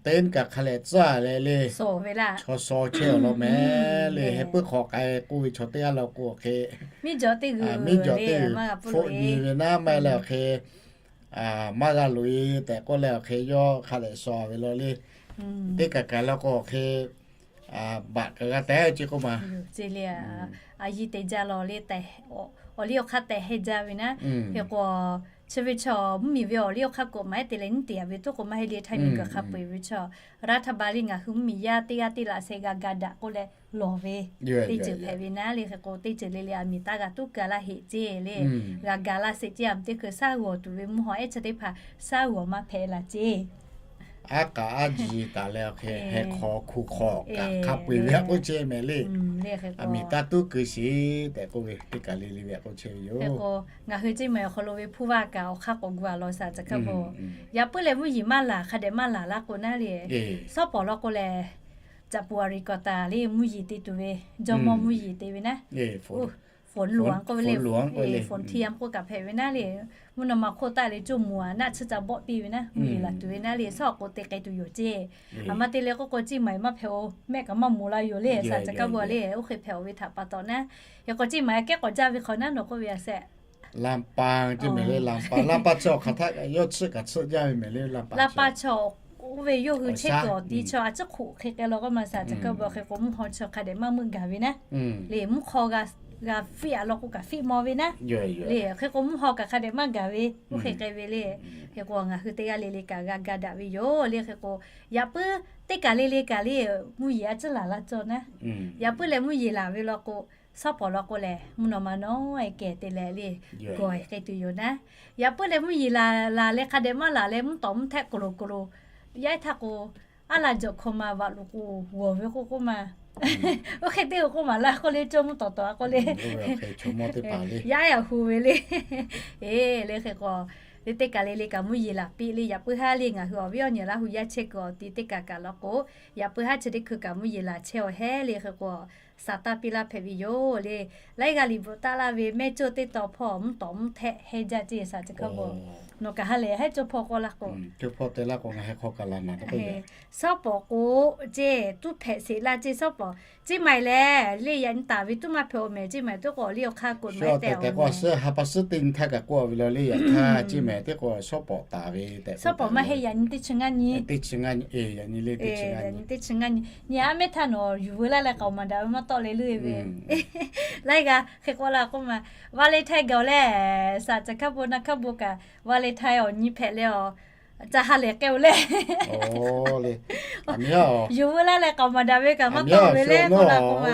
teˇ kaꞈ hk'a lehˬ tcuhˉ leh le, chaw shaw chehˇ awˬ lawn mehˍ le. Heh puiˉ hk'awꞈ k'ai k'oˆ ve chaw teˇ g'aˇ law k'o awˬ hk'e, miˉ jawˬ teˇ g'uiˬ, hpfuhˆ nyi ve naˉ maˇ heˆ leh awˬ hk'e, maˇ g'a loꞈ e tehꞈ k'oˆ leh awˬ hk'e yawˇ hk'a lehˬ shaw ve law le. Teˇ kaꞈ kaꞈ law k'o awˬ hk'e baꞈ kaꞈ g'a teh ceˇ k'oˆ ma. Ceˇ le, a yiˇ te jaˇ law le tehꞈ, awˬ liˇ awˬ hk'aˇ tehꞈ heh jaˇ ve naˉ. Hk'e k'o, chi ve chaw mvuhˇmiˬ ve awˬ liˇ awˬ hk'aˇ k'oꞈ maˍ ehˉ te leh nyiˇ te yaꞈ ve toˉ k'oꞈ maˇ heˆ le, htaiˇ miˬguiˬ hk'a peu-eˬ ve chaw รัฐบาล le ngaˬ hui mvuhˇmiˬ yaˇ teˇ g'aˇ teˇ laꞈ sheh g'a ga daꞈ k'oˆ leh lawˬ ve teˇ ceuˬ hpehꞈ ve naˉ le. Hk'e k'o teˇ ceuˬ le le aˬ miˍ taˇ g'a tuˉ ka laˇ heˆ ceˇ le. G'a ga laˇ sheˍ ceˇ. A miˍ teˇ hkui shaˉ g'awˬ tuˬ ve mvuhˇ haw ehˉ chi teˇ hpaˍ shaˉ g'awˬ maˇ hpehꞈ la ceˇ. Aˉ k'aˉ aˉ ji taˍ leh awˬ hk'e heh hk'aw hku hk'aw kaꞈ hk'a peu-eˬ ve aꞈ k'oˆ chehˇ mehˍ le. Aˬ miˍ taˇ tuˉ keu sheˍ tehꞈ k'oˆ ve teˇ kaˬ le le ve aꞈ k'oˆ chehˇ ve yoˬ. Ngaˬ hui ceˇ maˬ awˬ hk'aw lo ve hpuˇ vaˇ kaꞈ awˬ hk'aˇ k'awꞈ gu a law saˍ caˬ hkawˇ bawˬ. Yaꞈ puiˉ leh mvuhˇ yeˬ maˇ laˬ, hk'a dehꞈ maˇ laˬ laˇ k'o naˉ le, shawˉ pawˍ law k'o lehˬ, caꞈ pu a ri k'awꞈ taˍ le mvuhˇ yeˬ te tuˬ ve, jawˇmawˇ mvuhˇ yeˬ te ve naˉ. Fon lo a k'oˆ ve le, fon hti a k'oˆ kaꞈ hpehꞈ ve naˉ le. Mvuhˇ naw ma hk'oˆ taˆ le coˇ moˍ a naˆ tsuhˇ ca bawˆ piˇ ve naˉ, mvuhˇ yeˬ laˬ tuˬ ve naˉ le. Shawˉ awˬ k'o te k'ai tuˬ yoˬ ceˇ. Aˬ ma te le k'oˆ k'o ceˇ maˬ maˇ hpehꞈ-oˬ, mehˆ kaꞈ maˇ moˍ la yoˬ le saˍ caˬ hkawˇ bawˬ le. Oˇ hk'e hpehꞈ-oˬ ve htaꞈ pa taw naˉ, hk'e k'o ceˇ maˬ kehˉ k'awꞈ jaˇ ve hk'awꞈ naˉ nawˬ k'oˆ ve a shehˍ ลำปาง ceˇ mehˍ le. ลำปาง ลำปาง chaw hk'aˬ htaˇ yawˇ tsuhˆ kaꞈ tsuhˆ jaˇ ve mehˍ le. ลำปาง chaw oˇ ve yawˇ hui chehˇ kuiˬ awˬ ti chaw a ciˉ hk'oꞈ hk'e k'ai law k'oˆ ma saˍ caˬ hkawˇ bawˬ. Hk'e k'o mvuhˇ haw chaw hk'a dehꞈ maˇ meuˆ gaˬ ve naˉ le. Mvuhˇ hk'aw g'a fiˆ a law k'o kaꞈ fiˆ maw ve naˉ le. Hk'e k'o mvuhˇ haw kaꞈ hk'a dehꞈ maˇ gaˬ ve, oˇ hk'e k'ai ve le. Hk'e k'o ngaˬ hui teˇ g'aˇ le le kaꞈ g'a ga daꞈ ve yoˬ le. Hk'e k'o yaꞈ puiˉ teˇ kaˬ le le kaꞈ le mvuhˇ yeˬ a ciˉ laˬ la cawˇ naˉ. Yaꞈ puiˉ leh mvuhˇ yeˬ laˬ ve law k'o, shawˉ pawˍ law k'o lehˬ mvuhˇ naw ma nawˉ e kehˬ te leh le, gawˬ e k'ai tuˬ yoˬ naˉ. Yaꞈ puiˉ leh mvuhˇ yeˬ laˬ leh hk'a dehꞈ maˇ laˬ leh mvuhˇ tawˍ mvuhˇ htehˆ k'oˍ loˍ k'oˍ loˍ yaˇ ehˉ htaˇ k'o, aˉ la jawꞈ hkaw ma vaꞈ loꞈ k'o g'awˬ ve k'oˆ k'oˆ ma Oˇ hk'e teˇ k'oˆ maˍ laˇ k'oˆ le, cawˇ mvuhˇ tawˍ tawˍ a k'oˆ le. Yaˇ yaꞈ hu ve le. Eˬ, le hk'e k'o, le teˇ kaˬ le le kaꞈ mvuhˇ yeˬ laˬ piˇ le, yaꞈ puiˉ haˉ le ngaˬ hui awˬ viˉ awˬ nyi Laˇ hu yaˇ chehˇ kuiˬ awˬ ti teˇ kaˬ kaꞈ law k'o, yaꞈ puiˉ haˉ chi teˇ hkui kaꞈ mvuhˇ yeˬ laˬ chehˇ awˬ hehˉ le hk'e k'o, saˍ taˇ piˇ laˇ hpehꞈ ve yoˬ le. Laiˉ g'aˇ liꞈ bvuhꞈ taˆ laˇ ve mehˇ cawˇ teˇ taw hpawˇ mvuhˇ tawˍ mvuhˇ htehˆ hehnˇ jaˇ ceˇ saˍ chi hk'a bvuhꞈ. Nawˬ kaꞈ ha lehˬ hehnˇ cawˇ hpawˇ k'oˆ laˇ k'o, hpawˇ te laˇ k'o ngaˬ hui hk'aw kaꞈ laˬ naˍ tawˇ k'oˆ ve, shawˉ pawˍ k'o ceˇ tuˉ hpehꞈ sheˍ laˇ ceˇ shawˉ pawˍ. Ceˇ maˬ lehˬ le yaꞈ nyi taˍ ve tuˉ maˇ hpehꞈ awˬ mehˍ, ceˇ maˬ teˇ k'o awˬ liˇ awˬ hk'aˇ k'oꞈ maˇ heˆ tehꞈ k'o, shawˉ ha pa suhˉ teˇ nyi htaˇ kaꞈ k'oˆ ve la le, yaꞈ hk'aˇ ceˇ maˬ teˇ k'o shawˉ pawˍ taˍ ve tehꞈ, shawˉ pawˍ maˇ heˆ, yaꞈ nyi teˇ chi ngaˇ nyi, teˇ chi ngaˇ nyi, yaꞈ nyi le teˇ chi ngaˇ nyi, teˇ chi ngaˇ nyi. Nyi aˉ mehˉ htaˇ nawˬ yuˬ veu laˇ leh k'aoˍ maˍ daꞈ ve maˇ tawˆ le le ve. Laiˉ g'aˇ hk'e k'oˆ laˇ k'oˆ ma, Valentine gaˬ-oˬ leh, saˍ caˬ hkaˇ bon na hkaˇ bon kaꞈ Valentine awˬ nyi hpehꞈ leh awˬ ca ha lehˬ k'ai-oˬ leh, yuˬ veu laˇ leh k'aoˍ maˍ daꞈ ve kaꞈ maˇ tawˆ ve le k'oˆ laˇ k'oˆ ma,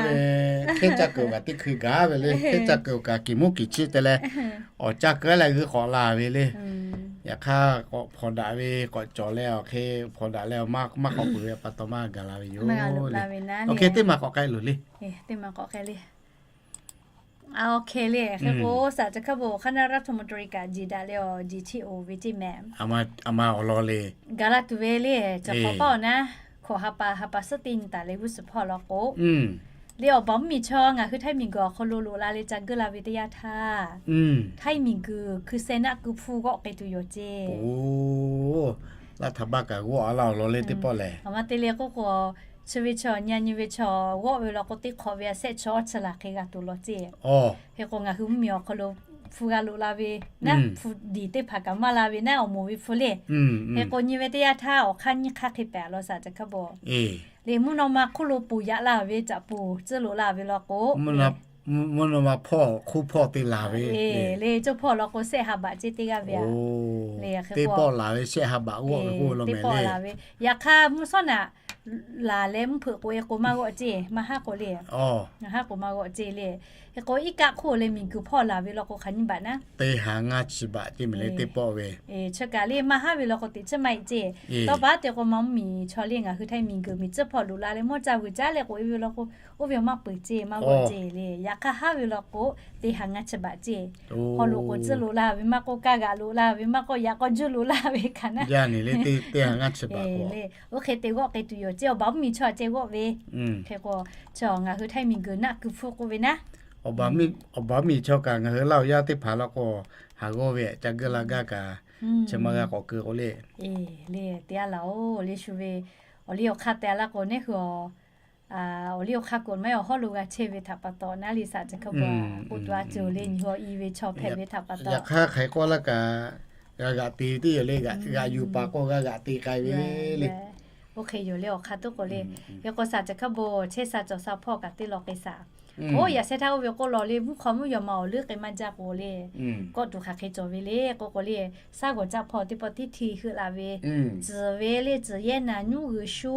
hkehˇ ca kuiˬ kaꞈ teˇ hkui gaˬ ve le, hkehˇ ca kuiˬ kaꞈ kiˬ muˉ kiˬ chi te leh, awˬ ca kuiˬ leh g'uiˇ k'awꞈ la ve le. Yaꞈ hk'aˇ k'awꞈ hpawnˬ daꞈ ve k'awꞈ cawˬ leh awˬ hk'e hpawnˬ daꞈ leh maˇ k'awꞈ peuˬ ve pa taw maˇ gaˬ la ve yoˬ. Awˬ hk'e teˇ maˬ k'awꞈ k'ai loˬ le. Teˇ maˬ k'awꞈ k'ai le. Awˬ hk'e le hk'e k'o, saˍ caˬ hkaˇ bon hk'aˇ naˇ รัฐมนตรี kaꞈ jeˬ daꞈ leh awˬ jeˬ chiˇ oˍ ve ceˇ mehˍ. Aˬ ma awˬ lawn le. Gaˬ la tuˬ ve le, caˬ hk'awꞈ paˇ awˬ naˉ, hkawꞈ ha pa ha pa suhˉ teˇ nyi taˍ leh g'uˇ suhˍ hpawˇ law k'o, le awˬ baˬ mvuhˇ miˬ chaw ngaˬ hui Htaiˇ miˬ guiˬ awˬ hk'aw lo loꞈ la leh ca geuˆ la ve teˇ yanˇ htaˇ, Htaiˇ miˬ guiˬ hkui seh naˆ keu hpfuhˇ g'awˆ k'ai tuˬ yoˬ ceˇ. Laˇ htaꞈ baˆ kaꞈ g'awˆ a laˇ awˬ lawn le teˇ pawˆ lehˬ. Aˬ ma te le k'oˆ k'o, chi ve chaw nyi nyi ve chaw g'awˆ ve law k'o, teˇ hk'awꞈ ve a sehˆ chaw chi laˬ hk'e g'a tuˬ law ceˇ. Hk'e k'o ngaˬ hui mvuhˇ miˬ awˬ hk'aw lo hpu g'a loꞈ la ve naˉ, hpu diˬ teˇ hpaˍ kaꞈ maˇ la ve naˉ, awˬ moˍ ve hpu le. Hk'e k'o nyi ve teˇ yanˇ htaˇ awˬ hk'aˇ nyiˇ hk'aˇ hk'e pehꞈ law saˍ caˬ hkaˇ bon. Le mvuhˇ naw ma hk'oˆ lo ponˬ yaꞈ la ve caꞈ ponˬ tcuhˉ loꞈ la ve law k'o, mvuhˇ naw ma hpawˇ hk'oˆ hpawˇ te laˬ ve le, cawˇ hpawˇ law k'o sehˆ ha baꞈ ceˇ teˇ g'aˇ ve a. Teˇ pawˆ laˬ ve sehˆ ha baꞈ g'awˆ ve k'oˆ ve law mehˍ le. Yaꞈ hk'aˇ mvuhˇ shawˉ naꞈ laˬ leh mvuhˇ hpeuꞈ k'o e k'o maˇ g'awˆ ceˇ, maˇ haˉ k'o le. Maˇ haˉ k'o maˇ g'awˆ ceˇ le. Hk'e k'o iˉ kaˆ hk'oˆ leh miˬ guiˬ hpawˇ laˬ ve law k'o hk'aˬ nyi baꞈ naˉ, teˇ ha ngaˇ chi baꞈ ceˇ mehˍ le teˇ pawˆ ve. Chi kaꞈ le maˇ haˉ ve law k'o teꞈ chiˉ maˇ heˆ ceˇ. Tawˇ pa teˇ k'o ma mvuhˇ miˬ chaw le ngaˬ hui Htaiˇ miˬ guiˬ miˬ tcuhˉ hpawˇ loꞈ la leh mawˇ caˇ vuiˬ caˉ leh k'oꞈ e ve law k'o, oˇ ve awˬ maˇ peuˬ ceˇ maˇ g'awˆ ceˇ le. Yaꞈ hk'aˇ haˉ ve law k'o teˇ ha ngaˇ chi baꞈ ceˇ. Hk'aw loꞈ k'o tcuhˉ loꞈ la ve maˇ k'oˆ, kaˇ g'aꞈ loꞈ la ve maˇ k'oˆ, yaꞈ k'aw juˇ loꞈ la ve kaꞈ naˉ, le oˇ hk'e te g'awˆ k'ai tuˬ yoˬ ceˇ. Awˬ baˬ mvuhˇ miˬ chaw a ceh g'awˆ ve. Hk'e k'o, chi ngaˬ hui Htaiˇ miˬ guiˬ naˆ keu hpfuhˇ k'oˆ ve naˉ, awˬ baˬ mvuhˇ miˬ chaw kaꞈ ngaˬ hui Laˇ huˍ yaˇ teˇ hpaˍ law k'o, haˍ g'awˇ ve ca geuˆ la gaˇ kaꞈ, chi ma g'a k'awꞈ keu k'o le. Le te a laˬ oˬ le shu ve, awˬ liˇ awˬ hk'aˇ te a laˇ k'o neˉ hui a awˬ liˇ awˬ hk'aˇ k'oꞈ maˇ awˬ hawˉ lo g'a chehˇ ve htaꞈ pa taw naˉ le saˍ caˬ hkaˇ bon a k'oˆ tuˬ a ceuˬ le nyi haw i ve chaw hpehꞈ ve htaꞈ pa taw. Yaꞈ hk'aˇ hk'aˬ hk'e k'oˆ laˇ kaꞈ, g'a g'aꞈ te ve teˇ yoˬ le, g'aꞈ yuˬ paˍ k'o g'a g'aꞈ te k'ai ve le. Oˇ hk'e yoˬ le awˬ hk'aˇ tuˉ k'o le. Hk'e k'o saˍ caˬ hkaˇ bon chehˇ sha cawˬ sha hpawˇ kaꞈ teˇ law k'ai saˍ. Oˇ yaꞈ sheh htaˇ oˇ ve k'oˆ law le mvuhˇ hk'aw mvuhˇ yaw ma awˬ leuˉ k'ai maˇ jaˇ k'o le, kawˆ tuˬ hk'aˬ hk'e cawˬ ve le k'oˆ k'o le, shaˉ g'awˬ caˆ hpawˇ teˇ pawˆ tiˉ hti heuˆ la ve, tcuhˍ ve le tcuhˍ yehˇ naˍ nuˇ g'uiˬ shu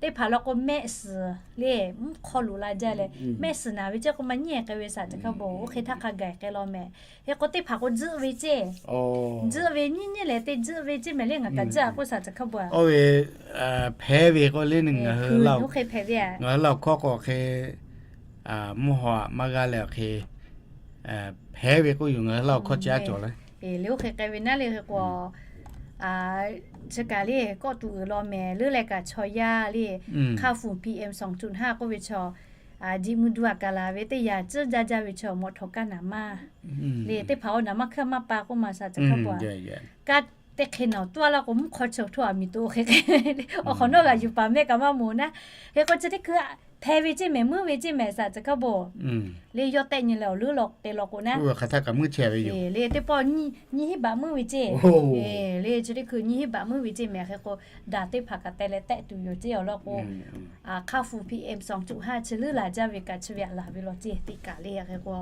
teˇ hpaˍ law k'o mehˆ suhˍ le mvuhˇ hk'aw loꞈ la jaˇ leh, mehˆ suhˍ naˍ ve ceˇ k'o maˇ nyiˉ k'ai ve saˍ caˬ hkaˇ bon oˇ hk'e htaˇ hk'a gaˬ k'ai law mehˍ. Hk'e k'o teˇ hpaˍ k'o tzuhˆ ve ceˇ, tzuhˆ ve nyiˉ nyiˉ leh teˇ tzuhˆ ve ceˇ mehˍ le ngaˬ kaꞈ tzuhˆ a k'oˆ saˍ caˬ hkaˇ bon a. Oˇ ve hpehˇ ve k'oˆ le ngaˬ hui Laˇ huˍ hkawˇ k'o hk'e, mvuhˇ haw maˇ g'a leh awˬ hk'e hpehˇ ve k'oˆ yoˬ. Ngaˬ hui Laˇ huˍ hkawˇ chi a cawˬ le. Le oˇ hk'e k'ai ve naˉ le hk'e k'o, chi kaꞈ le kawˆ tuˬ uiˍ law mehˍ leuˉ leh kaꞈ chaw yaˇ le, hk'a fuˍ PM สองจุดห้า k'oˆ ve chaw, jiꞈ mvuh du a kaˍ laˬ ve teˇ yanˇ tcuhˉ jaˇ jaˇ ve chaw mawꞈ htawnˍ kaˇ naˍ maˇ le teˇ hpaˍ awˬ naˍ maˇ hkeuˇ maˇ pa k'oˆ ma saˍ caˬ hkaˇ bon a. Kaˇ teˇ hk'e nawˬ tuˉ a laˇ k'o mvuhˇ hk'aw chaw htaˇ a miˬ to hk'e k'ai ve le. Awˬ hk'awꞈ nawˉ g'aꞈ yuˬ paˍ mehˆ kaꞈ maˇ moˍ naˉ. Hk'e k'o chi teˇ hkui hpehˇ ve ceˇ mehˍ meuˇ ve ceˇ mehˍ saˍ caˬ hkaˇ bon le yawˇ tehˆ nyi leh awˬ leuˉ law k'ai law k'o naˉ, le teˇ pawˆ nyiˇ hinˉ baꞈ meuˇ ve ceˇ. Le chi teˇ hkui nyiˇ hinˉ baꞈ meuˇ ve ceˇ mehˍ hk'e k'o, daꞈ teˇ hpaˍ kaꞈ teh leh tehˆ tuˬ yoˬ ceˇ awˬ lawn k'o, hk'a fuˍ PM สองจุดห้า chi leuˉ laˬ jaˇ ve kaꞈ chi ve a laˬ ve law ceˇ teˇ kaꞈ le hk'e k'o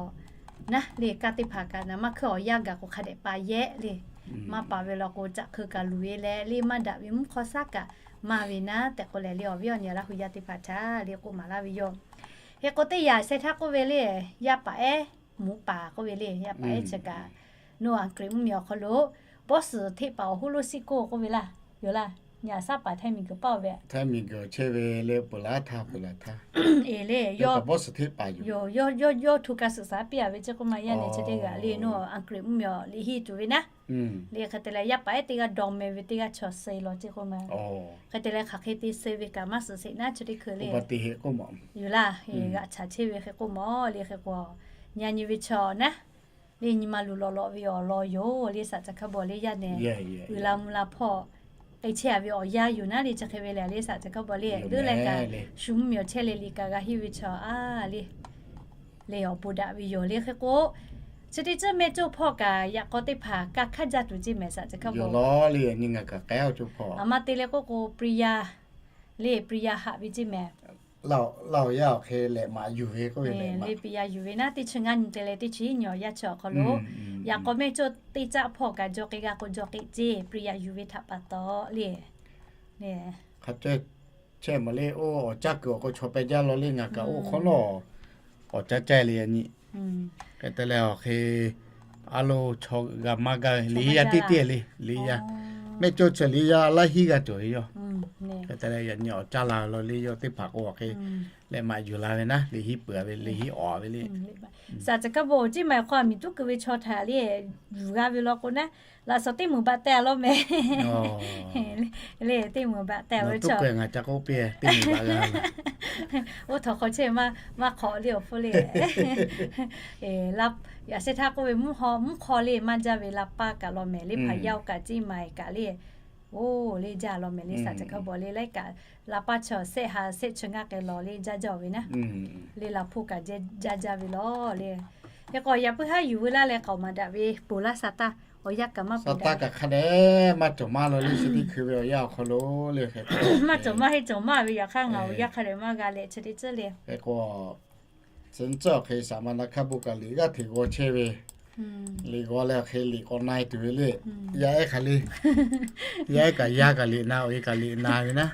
naˉ le kaˇ teˇ hpaˍ kaꞈ naˍ maˇ hkeuˇ awˬ yanˇ gaˬ k'o hk'a dehꞈ pa yehˆ le. Maˇ pa ve law k'o caꞈ hk'eu kaꞈ luˬ ve leh le maˇ daꞈ ve mvuhˇ hk'aw shaˉ kaꞈ maˇ ve naˉ tehꞈ k'oˆ leh le awˬ viˉ awˬ nyi Laˇ huˍ yaˇ teˇ hpaˍ htaꞈ le k'oˆ maˍ laˇ ve yoˬ. Hk'e k'o teˇ yanˇ sheh htaˇ k'oˆ ve le, yaˇ paˍ ehˉ mvuhˇ paˍ k'oˆ ve le, yaˇ paˍ ehˉ chi kaꞈ nawˬ Aˍg'riꞈ mvuhˇ miˬ awˬ hk'aw lo bawˇ suhˍ hteˆ paˍ awˬ hoˉ lo siˉ koˆ k'oˆ ve laˇ yoˬ laˇ. Nyaˍ saˉ paˍ ไทย miˬguiˬ paˇ-oˬ ve. ไทย miˬguiˬ chehˇ ve le, peuˬ laˉ htaˇ peuˬ laˬ htaˇ. Eˬ le, yawˇ htu ka suhˍ saˍ piˇ-a ve ceˇ k'oˆ ma, yaˇ nehˬ chi teˇ g'aˇ le naw, Aˍg'riˍ mvuhˇmiˬ awˬ liꞈ henˇ tuˬ ve naˉ. Le hk'e te leh yaˇ paˍ ehˉ teˇ g'aˇ dawˬ meh ve teˇ g'aˇ chaw suh law ceˇ k'oˆ ma. Hk'e te leh hk'aˬ hk'e te suh ve kaꞈ maˇ suhˍ sheˍ naˉ chi teˇ hkui le. Yuˬ laˇ, g'aꞈ chaꞈ chehˇ ve hk'e k'oˆ ma le hk'e k'o, nyi nyi ve chaw naˉ. Le nyi ma luˬ lawꞈ lawꞈ ve awˬ lawn yoˬ le, saˍ ca hkaˇ bawˬ le yaˇ nehˬ uiˍ la mvuh la hpawˇ k'ai chehˇ-a ve awˬ yanˇ yoˬ naˉ le, chi hk'e ve lehˬ le saˍ ca hkaˇ bawˬ le, leuˉ leh kaꞈ shu mvuhˇmiˬ awˬ chehˇ le le kaꞈ g'a henˇ ve chaw a le, le awˬ bon daꞈ ve yoˬ le hk'e k'o, chi teˇ ceuˬ mehˆ cawˇ hpawˇ kaꞈ yaꞈ k'aw teˇ hpaˍ kaˇ hk'aˇ jaˇ tuˬ ceˇ mehˍ, saˍ ca hkaˇ bawˬ le. Nyi ngaˬ kaꞈ k'ai-a cawˇ hpawˇ a ma te le k'oˆ k'o, Priya le, Priya haꞈ ve ceˇ mehˍ. Laˇ awˬ yanˇ awˬ hk'e lehꞈ maꞈ yuˬ ve k'oˆ ve le, Priya yuˬ ve naˉ, teˇ chi ngaˇ nyi te leh teˇ chi nyi awˬ yanˇ chi awˬ hk'aw lo, yaꞈ k'aw mehˆ cawˇ teˇ caˆ hpawˇ kaꞈ jaw k'ai g'a k'o jaw k'ai ceˇ, Priya yuˬ ve htaꞈ pa taw le. Hk'a ceh chehˇ maˬ le, oˇ awˬ caˇ kuiˬ awˬ k'o chaw peh jaˇ law le, ngaˬ kaꞈ oˇ hk'awꞈ nawˉ awˬ caˇ caˇ le yaꞈ nyi. Hk'e te leh awˬ hk'e a lo chaw g'a maˇ gaˇ ve le, yaˇ teˇ teˇ le, le yaˇ mehˆ cawˇ chi le yaˇ laˇ hiˉ g'a cawˬ ve yoˬ. Hk'e te leh yaꞈ nyi awˬ caˇ la law le, yawˇ teˇ hpaˍ k'o awˬ hk'e lehꞈ maꞈ yuˬ la ve naˉ, le hiˉ peuˬ ve, le hiˉ awˍ ve le. Saˍ ca hkaˇ bawˬ ceˇ mehˍ, hk'aw miˬ tuˉ keu ve chaw htaꞈ le yuˬ g'a ve law k'o naˉ, laꞈ shawnˍ teˇ muiˬ baꞈ teh-a law mehˍ. Le teˇ muiˬ baꞈ teh ve chaw ngaˬ ca k'oˆ piˇ, teˇ muiˬ baꞈ g'a. Oˇ htawnˍ hk'aw chehˇ maˇ hk'awꞈ le awˬ hpfuhˇ le. Yaꞈ shehˍ htaˇ k'oˆ ve, mvuhˇ hk'aw le maˇ jaˇ ve la paˇ kaꞈ law mehˍ le, hpaˍ yaˇ-oˬ kaꞈ ceˇ maiˍ kaꞈ le. Oˇ le jaˇ law mehˍ le, saˍ ca hkaˇ bawˬ le laiˉ kaꞈ la paˇ chaw sehˆ ha sehˆ chi ngaˇ k'ai law le jaˇ jaˇ-oˬ ve naˉ. Le la hpoˇ kaꞈ jaˇ jaˇ ve law le. Hk'e k'o yaꞈ puiˉ haˉ yuˬ veu laˇ leh k'aoˍ maˍ daꞈ ve ponˬ laˇ sa taˇ, awˬ yanˇ kaꞈ maˇ ponˬ daꞈ. Sa taˇ kaꞈ hk'a dehꞈ maˇ cawˬ maˇ law le, chi teˇ hkui ve awˬ yanˇ awˬ hk'aw lo le hk'e maˇ cawˬ maˇ heˆ cawˬ maˇ ve yaꞈ hk'aˇ ngaˬ awˬ yanˇ hk'a dehꞈ maˇ g'a leh chi teˇ ceuˬ le. Hk'e k'o, chi nyi tcuhˉ awˬ hk'e saˍ ma na hkaˇ bon kaꞈ liꞈ g'aˇ hteꞈ g'aw chehˇ ve, liꞈ g'aw leh awˬ hk'e liꞈ k'awꞈ na-e tuˬ ve le. Yaˇ ehˉ hk'a le, yaˇ ehˉ kaꞈ yaˇ kaꞈ liꞈ na, awˬ e kaꞈ liꞈ na ve naˉ.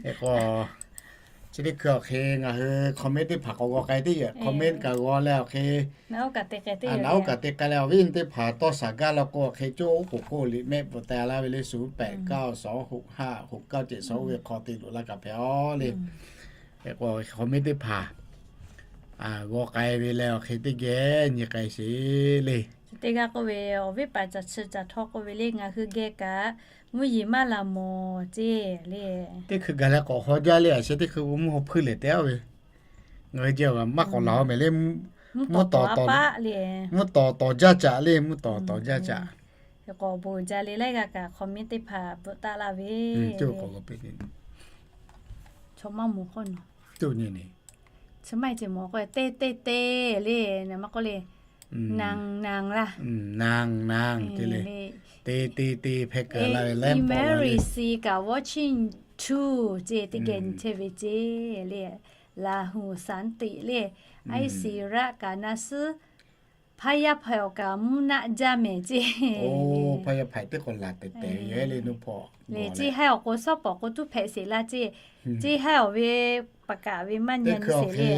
Hk'e k'o, chi teˇ hkui awˬ hk'e ngaˬ hui comment teˇ hpaˍ k'awꞈ g'aw k'ai teˇ yehˬ, comment kaꞈ g'aw leh awˬ hk'e naˉ oˉ kaꞈ te k'ai leh awˬ viˉ teˇ hpaˍ tawˇ shaˍ gaˇ law k'o awˬ hk'e coˇ oˉ k'oˍ k'oˆ liꞈ mehˆ bvuhꞈ teh laˇ ve le, ศูนย์แปดเก้าสองหกห้าหกเก้าเจ็ดสอง ve hk'aw te loꞈ la kaꞈ hpehꞈ-aw le. Hk'e k'o comment teˇ hpaˍ g'aw k'ai ve leh awˬ hk'e teˇ geh nyi k'ai sheˍ le. Chi teˇ g'aˇ k'oˆ ve, awˬ viˉ paˍ caˬ chi caˬ htawˇ k'oˆ ve le, ngaˬ hui geh kaꞈ mvuhˇ yeˬ maˇ la mawˬ ceˇ le. Teˇ hkui gaˬ leh k'awꞈ haw jaˇ le, a sheh teˇ hkui k'o mvuhˇ haw hpuiˇ lehˬ te-a ve. Ngaˬ hui jeh maˇ k'awꞈ laˬ-o mehˍ le, mvuhˇ tawˍ tawˍ jaˇ caꞈ le, mvuhˇ tawˍ tawˍ jaˇ caꞈ. Hk'e k'o bon jaˇ le, laiˉ g'aˇ kaꞈ comment teˇ hpaˍ bvuhꞈ taˆ laˇ ve. Chaw maˇ mawˬ k'o, chi maˇ heˆ ce mawˬ k'o te te te le, maˇ k'oˆ le, na na laˇ, na na te le, te te te hpehꞈ kaꞈ la ve leh, Mary C kaꞈ watching too ceˇ, teˇ geh nyi chehˇ ve ceˇ le. Laˬ huˍ saˍ tiꞈ le, aiˉ siˍ raˆ kaꞈ na suhˉ, hpaˇ yaˇ hpaiˍ awˬ kaꞈ mvuhˇ naˆ jaˇ mehˍ ceˇ. Hpaˇ yaˇ hpaiˍ teˇ k'awꞈ laˬ tehꞈ tehꞈ ve le, nuˇ hpawˇ le, ceˇ haiˉ awˬ k'o shawˉ pawˍ k'o tuˉ hpehꞈ sheˍ laˇ ceˇ. Ceˇ haiˉ awˬ ve paˍ kaꞈ ve maˇ nyi sheˍ le.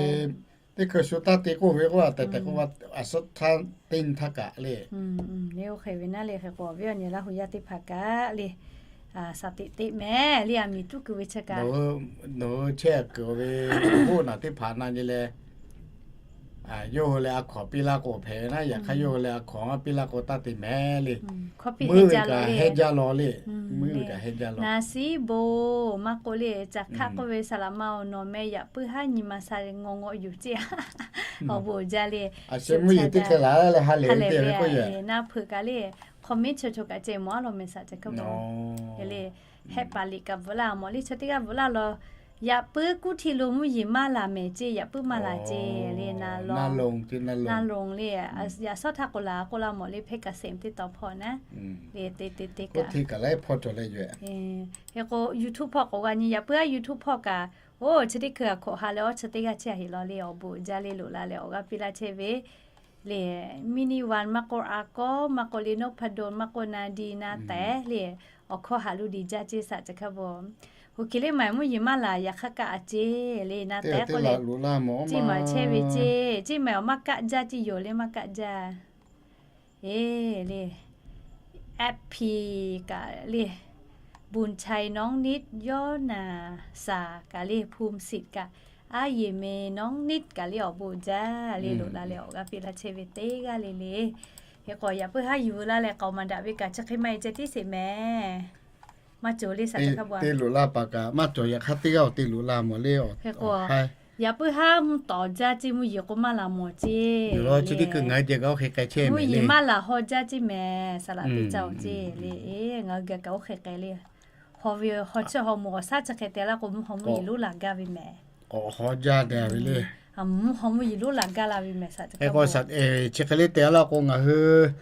Teˇ hkui shu taˇ te k'oˆ ve k'o, tehꞈ tehꞈ k'oˆ ve, a suhˉ htaˇ teˇ nyi htaˇ kaꞈ le. Le oˇ hk'e ve naˉ le, hk'e k'o awˬ viˉ awˬ nyi Laˇ huˍ yaˇ teˇ hpaˍ kaꞈ le, saˍ tiꞈ teꞈ mehˍ le, a miˬ tuˉ kuiˬ ve chi kaꞈ, nawˬ hui chehˇ kuiˬ ve hoˉ naˬ teˇ hpaˍ na nyi leh, yawˇ hui leh a hkawnˍ piˇ laˇ k'o hpehꞈ ve naˉ, yaꞈ hk'aˇ yawˇ hui leh a hkawnˍ maˇ piˇ laˇ k'o taˇ te mehˍ le. Meuˇ ve kaꞈ hehnˇ jaˇ law le. Meuˇ ve kaꞈ hehnˇ jaˇ law. Na siˉ bon maˇ k'oˆ le, caˬ hkaˆ k'oˆ ve saˍ laꞈ ma awˬ nawˬ meh yaꞈ puiˉ haˉ nyi ma sa ngaw ngaw yuˬ ceˇ. Awˬ bon jaˇ le. A sheh mvuhˇ yeˬ teˇ hk'e laˬ leh ha lehˬ ve teˇ ve k'oˆ ve, na hpeuꞈ kaꞈ le, comment chaw chaw kaꞈ ceh mawˬ a law mehˍ saˍ ca hkaˇ bon le. Hehˆ paˍ liꞈ kaꞈ bvuhꞈ laˇ mawˬ le, chaw teˇ g'aˇ bvuhꞈ laˇ law, yaꞈ puiˉ kuˉ hti lo mvuhˇ yeˬ maˇ laˬ mehˍ ceˇ, yaꞈ puiˉ maˇ laˬ ceˇ le, na lonˉ, na lonˉ le. Yaꞈ shawˉ htaˇ k'o laˬ k'oˆ laˇ mawˬ le, hpehˇ kaꞈ sehˍ teˇ taw hpawˇ naˉ le, te te te kaꞈ. Hk'e k'o YouTube hpawˇ k'awꞈ g'a nyi, yaꞈ puiˉ a YouTube hpawˇ kaꞈ, oˇ chi teˇ hkui a hkawꞈ ha leh awˬ chi teˇ g'aˇ chehˇ a heˆ law le, awˬ bon jaˇ le loꞈ la leh awˬ g'aˇ piˇ laˇ chehˇ ve le. Mini One maˇ k'oˆ, a kawˉ maˇ k'oˆ le, Nohpadon maˇ k'oˆ, na di na tehˉ le, awˬ hkawˇ haꞈ lo diˬ jaˇ ceˇ saˍ ca hkaˇ bon. Hoꞈ kiˬ le maˬ mvuhˇ yeˬ maˇ laˬ yaꞈ hk'aˇ kaꞈ a ceˇ le, na tehˉ k'oˆ le, ceˇ maˬ chehˇ ve ceˇ, ceˇ maˬ awˬ maˇ kaˆ jaˇ ceˇ yoˬ le, maˇ kaˆ jaˇ. Eˬ le, F P kaꞈ le, บุญชัย น้องนิด ย้อนนา สา kaꞈ le, ภูมิสิทธิ์ kaꞈ, อาเยเม น้องนิด kaꞈ le, awˬ bon jaˇ le, loꞈ la leh awˬ g'aˇ piˇ laˇ chehˇ ve teˇ g'aˇ le le. Hk'e k'o, yaꞈ puiˉ haˉ yuˬ laˇ leh k'aoˍ maˍ daꞈ ve kaꞈ chi hk'e maˇ e ceh tiˉ sheˍ mehˍ. Maˇ cawˬ le, saˍ ceh hk'a bon, te loꞈ la paˍ kaꞈ maˇ cawˬ, yaꞈ hk'aˇ teˇ g'aˇ awˬ te loꞈ la mawˬ le. Hk'e k'o, yaꞈ puiˉ haˉ mvuhˇ tawˍ jaˇ ceˇ, mvuhˇ yeˬ k'o maˇ laˬ mawˬ ceˇ. Yawˬ law chi teˇ hkui ngaˬ hui geh kaꞈ oˇ hk'e k'ai chehˇ mehˍ le. Mvuhˇ yeˬ maˇ laˬ haw jaˇ ceˇ mehˍ, saˍ laꞈ teˇ caˇ awˬ ceˇ le. Ngaˬ hui geh kaꞈ oˇ hk'e k'ai le. Haw ve haw chehˇ haw mawˬ awˬ shaˉ chi hk'e te laˇ k'o, mvuhˇ haw mvuhˇ yeˬ lonˉ laˬ gaˇ ve mehˍ. K'awꞈ haw jaˇ daꞈ ve le. Mvuhˇ haw mvuhˇ yeˬ lonˉ laˬ gaˇ la ve mehˍ, saˍ ceh hk'a bon, chi hk'e le te laˇ k'o ngaˬ hui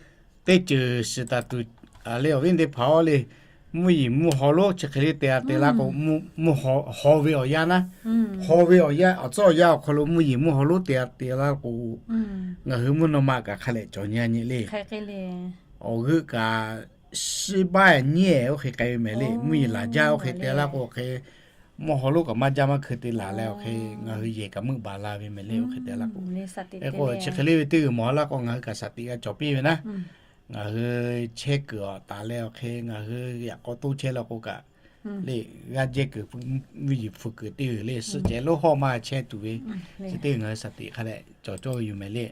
teˇ ceuˬ shiˍ taˍ tuˬ le, awˬ viˉ teˇ hpaˍ-oˬ le. Mvuhˇ yeˬ mvuhˇ haw lonˉ chi hk'e le te a te laˇ k'o, mvuhˇ haw ve awˬ yanˇ naˉ, haw ve awˬ yanˇ, awˬ tcuhˉ awˬ yanˇ awˬ hk'aw lo mvuhˇ yeˬ mvuhˇ haw lonˉ te a te laˇ k'o, ngaˬ hui mvuhˇ naw ma kaꞈ hk'a lehꞈ cawˬ nyi nyi le. Awˬ g'euˆ kaꞈ shiˉ baˆ nyi oˇ hk'e k'ai ve mehˍ le. Mvuhˇ yeˬ laˬ jaˇ oˇ hk'e te laˇ k'o, hk'e mvuhˇ haw lonˉ kaꞈ maˇ jaˇ maˇ hkui te laˬ leh, awˬ hk'e ngaˬ hui yehˬ kaꞈ meuˆ baˬ la ve mehˍ le, oˇ hk'e te laˇ k'o. Hk'e k'o chi hk'e le ve teˇ g'uiˬ mawˬ laˇ k'o, ngaˬ hui kaꞈ saˍ tiꞈ g'a cawˬ piˇ ve naˉ. Ngaˬ hui chehˇ kuiˬ awˬ taˍ leh awˬ hk'e ngaˬ hui yaꞈ k'aw toˇ chehˇ la k'o kaꞈ le, g'aˇ jehˇ kuiˬ mvuhˇ yeˬ hpu kuiˬ teˇ g'uiˬ le, suhˆ ceh lonˉ hawˇ maˇ chehˇ tuˬ ve, chi teˇ g'uiˬ ngaˬ hui saˍ tiꞈ hk'a leh cawˬ cawˇ ve yoˬ mehˍ le.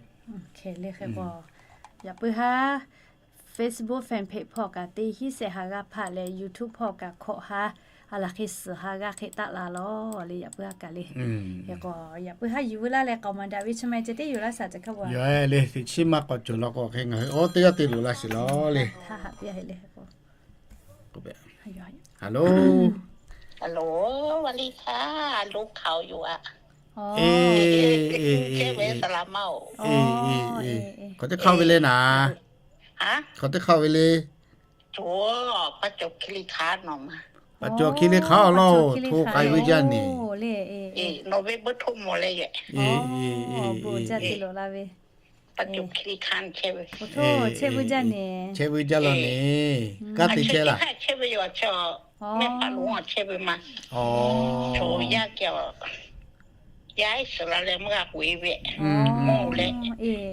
Yaꞈ puiˉ haˉ Facebook fan page hpawˇ kaꞈ teˇ hinˉ shehˍ ha g'aˇ hpaˆ leh YouTube hpawˇ kaꞈ hkawꞈ ha, a laˬ hk'e suhˍ ha g'aˇ hk'e taˆ la lawˬ le, yaꞈ puiˉ haˉ kaꞈ le. Hk'e k'o, yaꞈ puiˉ haˉ yuˬ ve laˇ leh k'aoˍ maˍ daꞈ ve chi ma ceh tiˉ yoˬ laˇ, saˍ ceh hk'a bon. Yawˬ le, teꞈ chiˉ maˇ k'awꞈ cawˬ law k'o, hk'e ngaˬ hui oˇ teˇ g'aˇ te loꞈ la shiˍ lawˬ le. Hello. Hello, Vali htaˇ, lo hkaoˍ yoˬ aꞈ. K'awꞈ teˇ hk'aˇ ve le naˍ. K'awꞈ teˇ hk'aˇ ve le. Paˇ cawˬ hki le hk'aˇ nawˬ ma. Paˇ cawˬ hki le hk'aˇ awˬ lawn-oˬ, hto k'ai ve jaˇ neˬ. Nawˬ ve beuꞈ htoˇ mawˬ leh yehˬ. Paˇ cawˬ hki le hk'aˇ chehˇ ve. Chehˇ ve jaˇ law neˬ. Kaˇ te chehˇ laˇ. Chehˇ ve yoˬ, mehˆ hpaˇ lo chehˇ ve ma. Chaw yaˇ kehˬ yaˇ suhˍ la leh maˇ g'a k'oꞈ e ve. Mawˇ leh,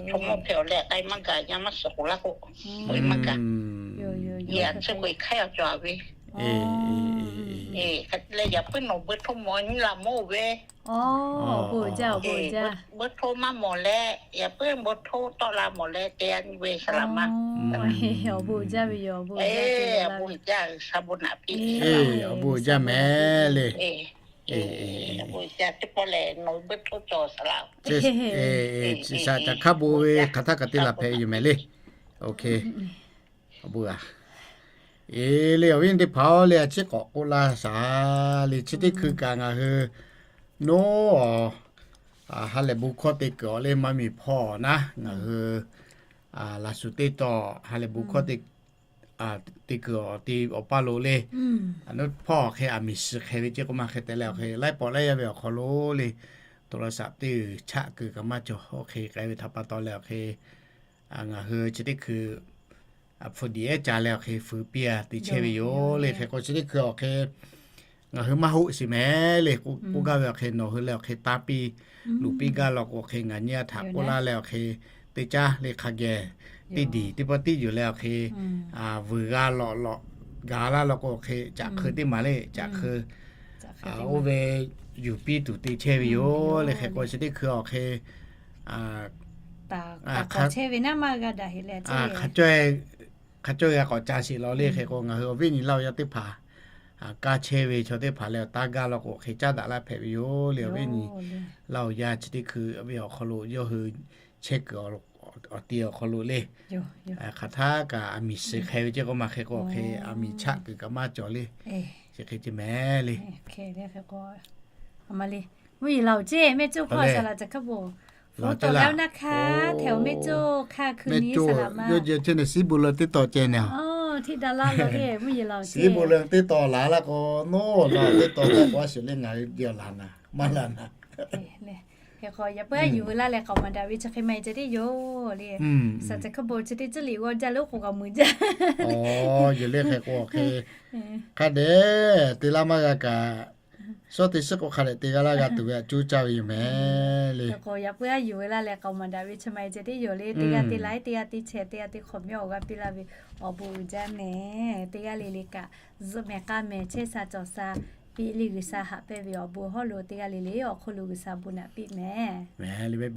chaw mawˇ hpehꞈ awˬ leh k'ai maˇ gaˬ, yaˇ maˇ suhˍ k'oꞈ laˇ k'o, k'oꞈ e maˇ gaˬ. Yaꞈ chi k'oꞈ e hk'aˇ awˬ cawˬ ve. Leh yaꞈ puiˉ nawˬ beuꞈ htoˇ mawˬ nyi la mawˇ ve. Beuꞈ htoˇ maˇ mawˬ leh, yaꞈ puiˉ beuꞈ htoˇ tawˆ la mawˬ leh te ve saˍ laꞈ ma. Awˬ bon jaˇ ve yoˬ, awˬ bon jaˇ ve, awˬ bon jaˇ ve, saˍ bon naꞈ piˇ. Awˬ bon jaˇ mehˍ le. Awˬ bon jaˇ teˇ pawˆ lehˬ nawˬ beuꞈ htoˇ cawˬ saˍ laꞈ. Saˍ ceh hk'a bon ve hk'aˬ htaˇ kaꞈ te laˬ hpehꞈ yoˬ mehˍ le. Awˬ bon g'a. Eˬ le, awˬ viˉ teˇ hpaˍ-oˬ le, a ciˉ k'awꞈ k'oˆ laˇ shaˍ le, chi teˇ hkui kaꞈ ngaˬ hui nawˉ ha lehˬ bon hkawˇ te kuiˬ awˬ le maˇ miˬ hpawˇ naˉ, ngaˬ hui laˬ shuˍ teˇ tawˇ ha lehˬ bon hkawˇ te kuiˬ awˬ te awˬ paˇ lo le. Nawˉ hpawˇ awˬ hk'e aˬ miˍ shiˍ hk'e ve ceˇ k'oˆ maˇ hk'e te leh awˬ hk'e laiˉ pawˍ laiˉ yaˇ ve awˬ hk'aw lo le, to la shaꞈ teˇ g'uiˬ chaˆ kuiˬ kaꞈ maˇ cawˬ, oˇ hk'e k'ai ve htaꞈ pa taw leh awˬ hk'e ngaˬ hui chi teˇ hkui hpu diˍ ehˉ ca leh awˬ hk'e feu piˇ a te chehˇ ve yoˬ le. Hk'e k'o chi teˇ hkui awˬ hk'e ngaˬ hui maˇ hoˆ shiˍ mehˍ le. K'oˆ gaˇ ve awˬ hk'e nawˬ hui leh awˬ hk'e taˇ piˇ luˬ piˇ gaˇ law k'o, awˬ hk'e ngaˬ nyi a htaꞈ k'oˆ laˇ leh awˬ hk'e teˇ caˉ le hk'a geh teˇ diˬ teˇ pawˆ tiˉ yuˬ leh awˬ hk'e vuiˬ g'a lawꞈ lawꞈ gaˬ laˇ law k'o, awˬ hk'e caꞈ hk'eu teˇ maˬ le, caꞈ hk'eu oˇ ve yuˬ piˇ tuˬ te chehˇ ve yoˬ le. Hk'e k'o chi teˇ hkui awˬ hk'e hk'a cawˇ hk'a cawˇ g'a k'awꞈ ca sheˍ law le. Hk'e k'o ngaˬ hui awˬ viˉ nyi laˇ awˬ yaˇ teˇ hpaˍ, kaˇ chehˇ ve chaw teˇ hpaˍ leh awˬ taˇ gaˇ law k'o, hk'e caˉ daꞈ laˇ hpehꞈ ve yoˬ le. Awˬ viˉ nyi laˇ awˬ yaˇ chi teˇ hkui ve awˬ hk'aw lo yawˇ hui chehˇ kuiˬ awˬ ti awˬ hk'aw lo le, hk'aˬ htaˇ kaꞈ aˬ miˍ shiˍ hk'e ve ceˇ k'oˆ maˇ hk'e k'o, hk'e aˬ miˍ chaˆ kuiˬ kaꞈ maˇ cawˬ le. Chi hk'e ce mehˍ le. Mvuhˇ yeˬ laˬ oˬ ceˇ, mehˆ coˇ hpawˇ saˍ laꞈ ca hkaˉ bon. Fu tawˍ leh naˇ hk'aˇ hteꞈ awˬ mehˆ coˇ hk'aˇ hkui nyi saˍ laꞈ ma. Yawˇ jeh ceˇ ne siˉ bon leh teˇ taw ceh ne. Tiˇ daꞈ laˇ lawˬ le, mvuhˇ yeˬ laˬ oˬ ceˇ. Siˉ bon leh teˇ taw laˬ laˇ k'o, nawˉ laˬ teˇ taw k'o a shiˍ le, ngaˬ hui jehˬ laˬ naˍ maˇ laˬ naˍ. Hk'e k'o yaꞈ puiˉ a yuˬ laˇ leh k'aoˍ maˍ daꞈ ve chi hk'e maˇ heˆ ceh tiˉ yoˬ le. Saˍ ceh hkaˇ bon chi teˇ tcuhˉ liꞈ g'aw jaˇ le, oˉ k'oˍ k'aꞈ mui jaˇ. Yoˬ le, hk'e k'o hk'e hk'a dehꞈ te laˇ maˇ g'a kaꞈ suhˉ te suhˉ k'awꞈ hk'a dehꞈ te g'a laˇ g'a tuˬ ve htaꞈ coˇ caˇ ve yoˬ mehˍ le. K'o yaꞈ puiˉ aˉ yuˬ ve laˇ leh k'aoˍ maˍ daꞈ ve chi ma e ceh tiˉ yoˬ le. Teˇ g'aˇ teˇ like, teˇ g'aˇ teˇ share, teˇ g'aˇ teˇ comment awˬ g'aˇ piˇ laˇ ve awˬ bon uiˍ jaˇ mehˍ. Teˇ g'aˇ le le kaꞈ zuhꞈ mehˍ k'a mehˍ chehˇ sha cawˬ sha piˇ le. G'uiˬsha haꞈ pehnˇ ve awˬ bon hawˉ lo teˇ g'aˇ le le awˬ hk'oˆ lo G'uiˬsha bon naꞈ piˇ mehˍ.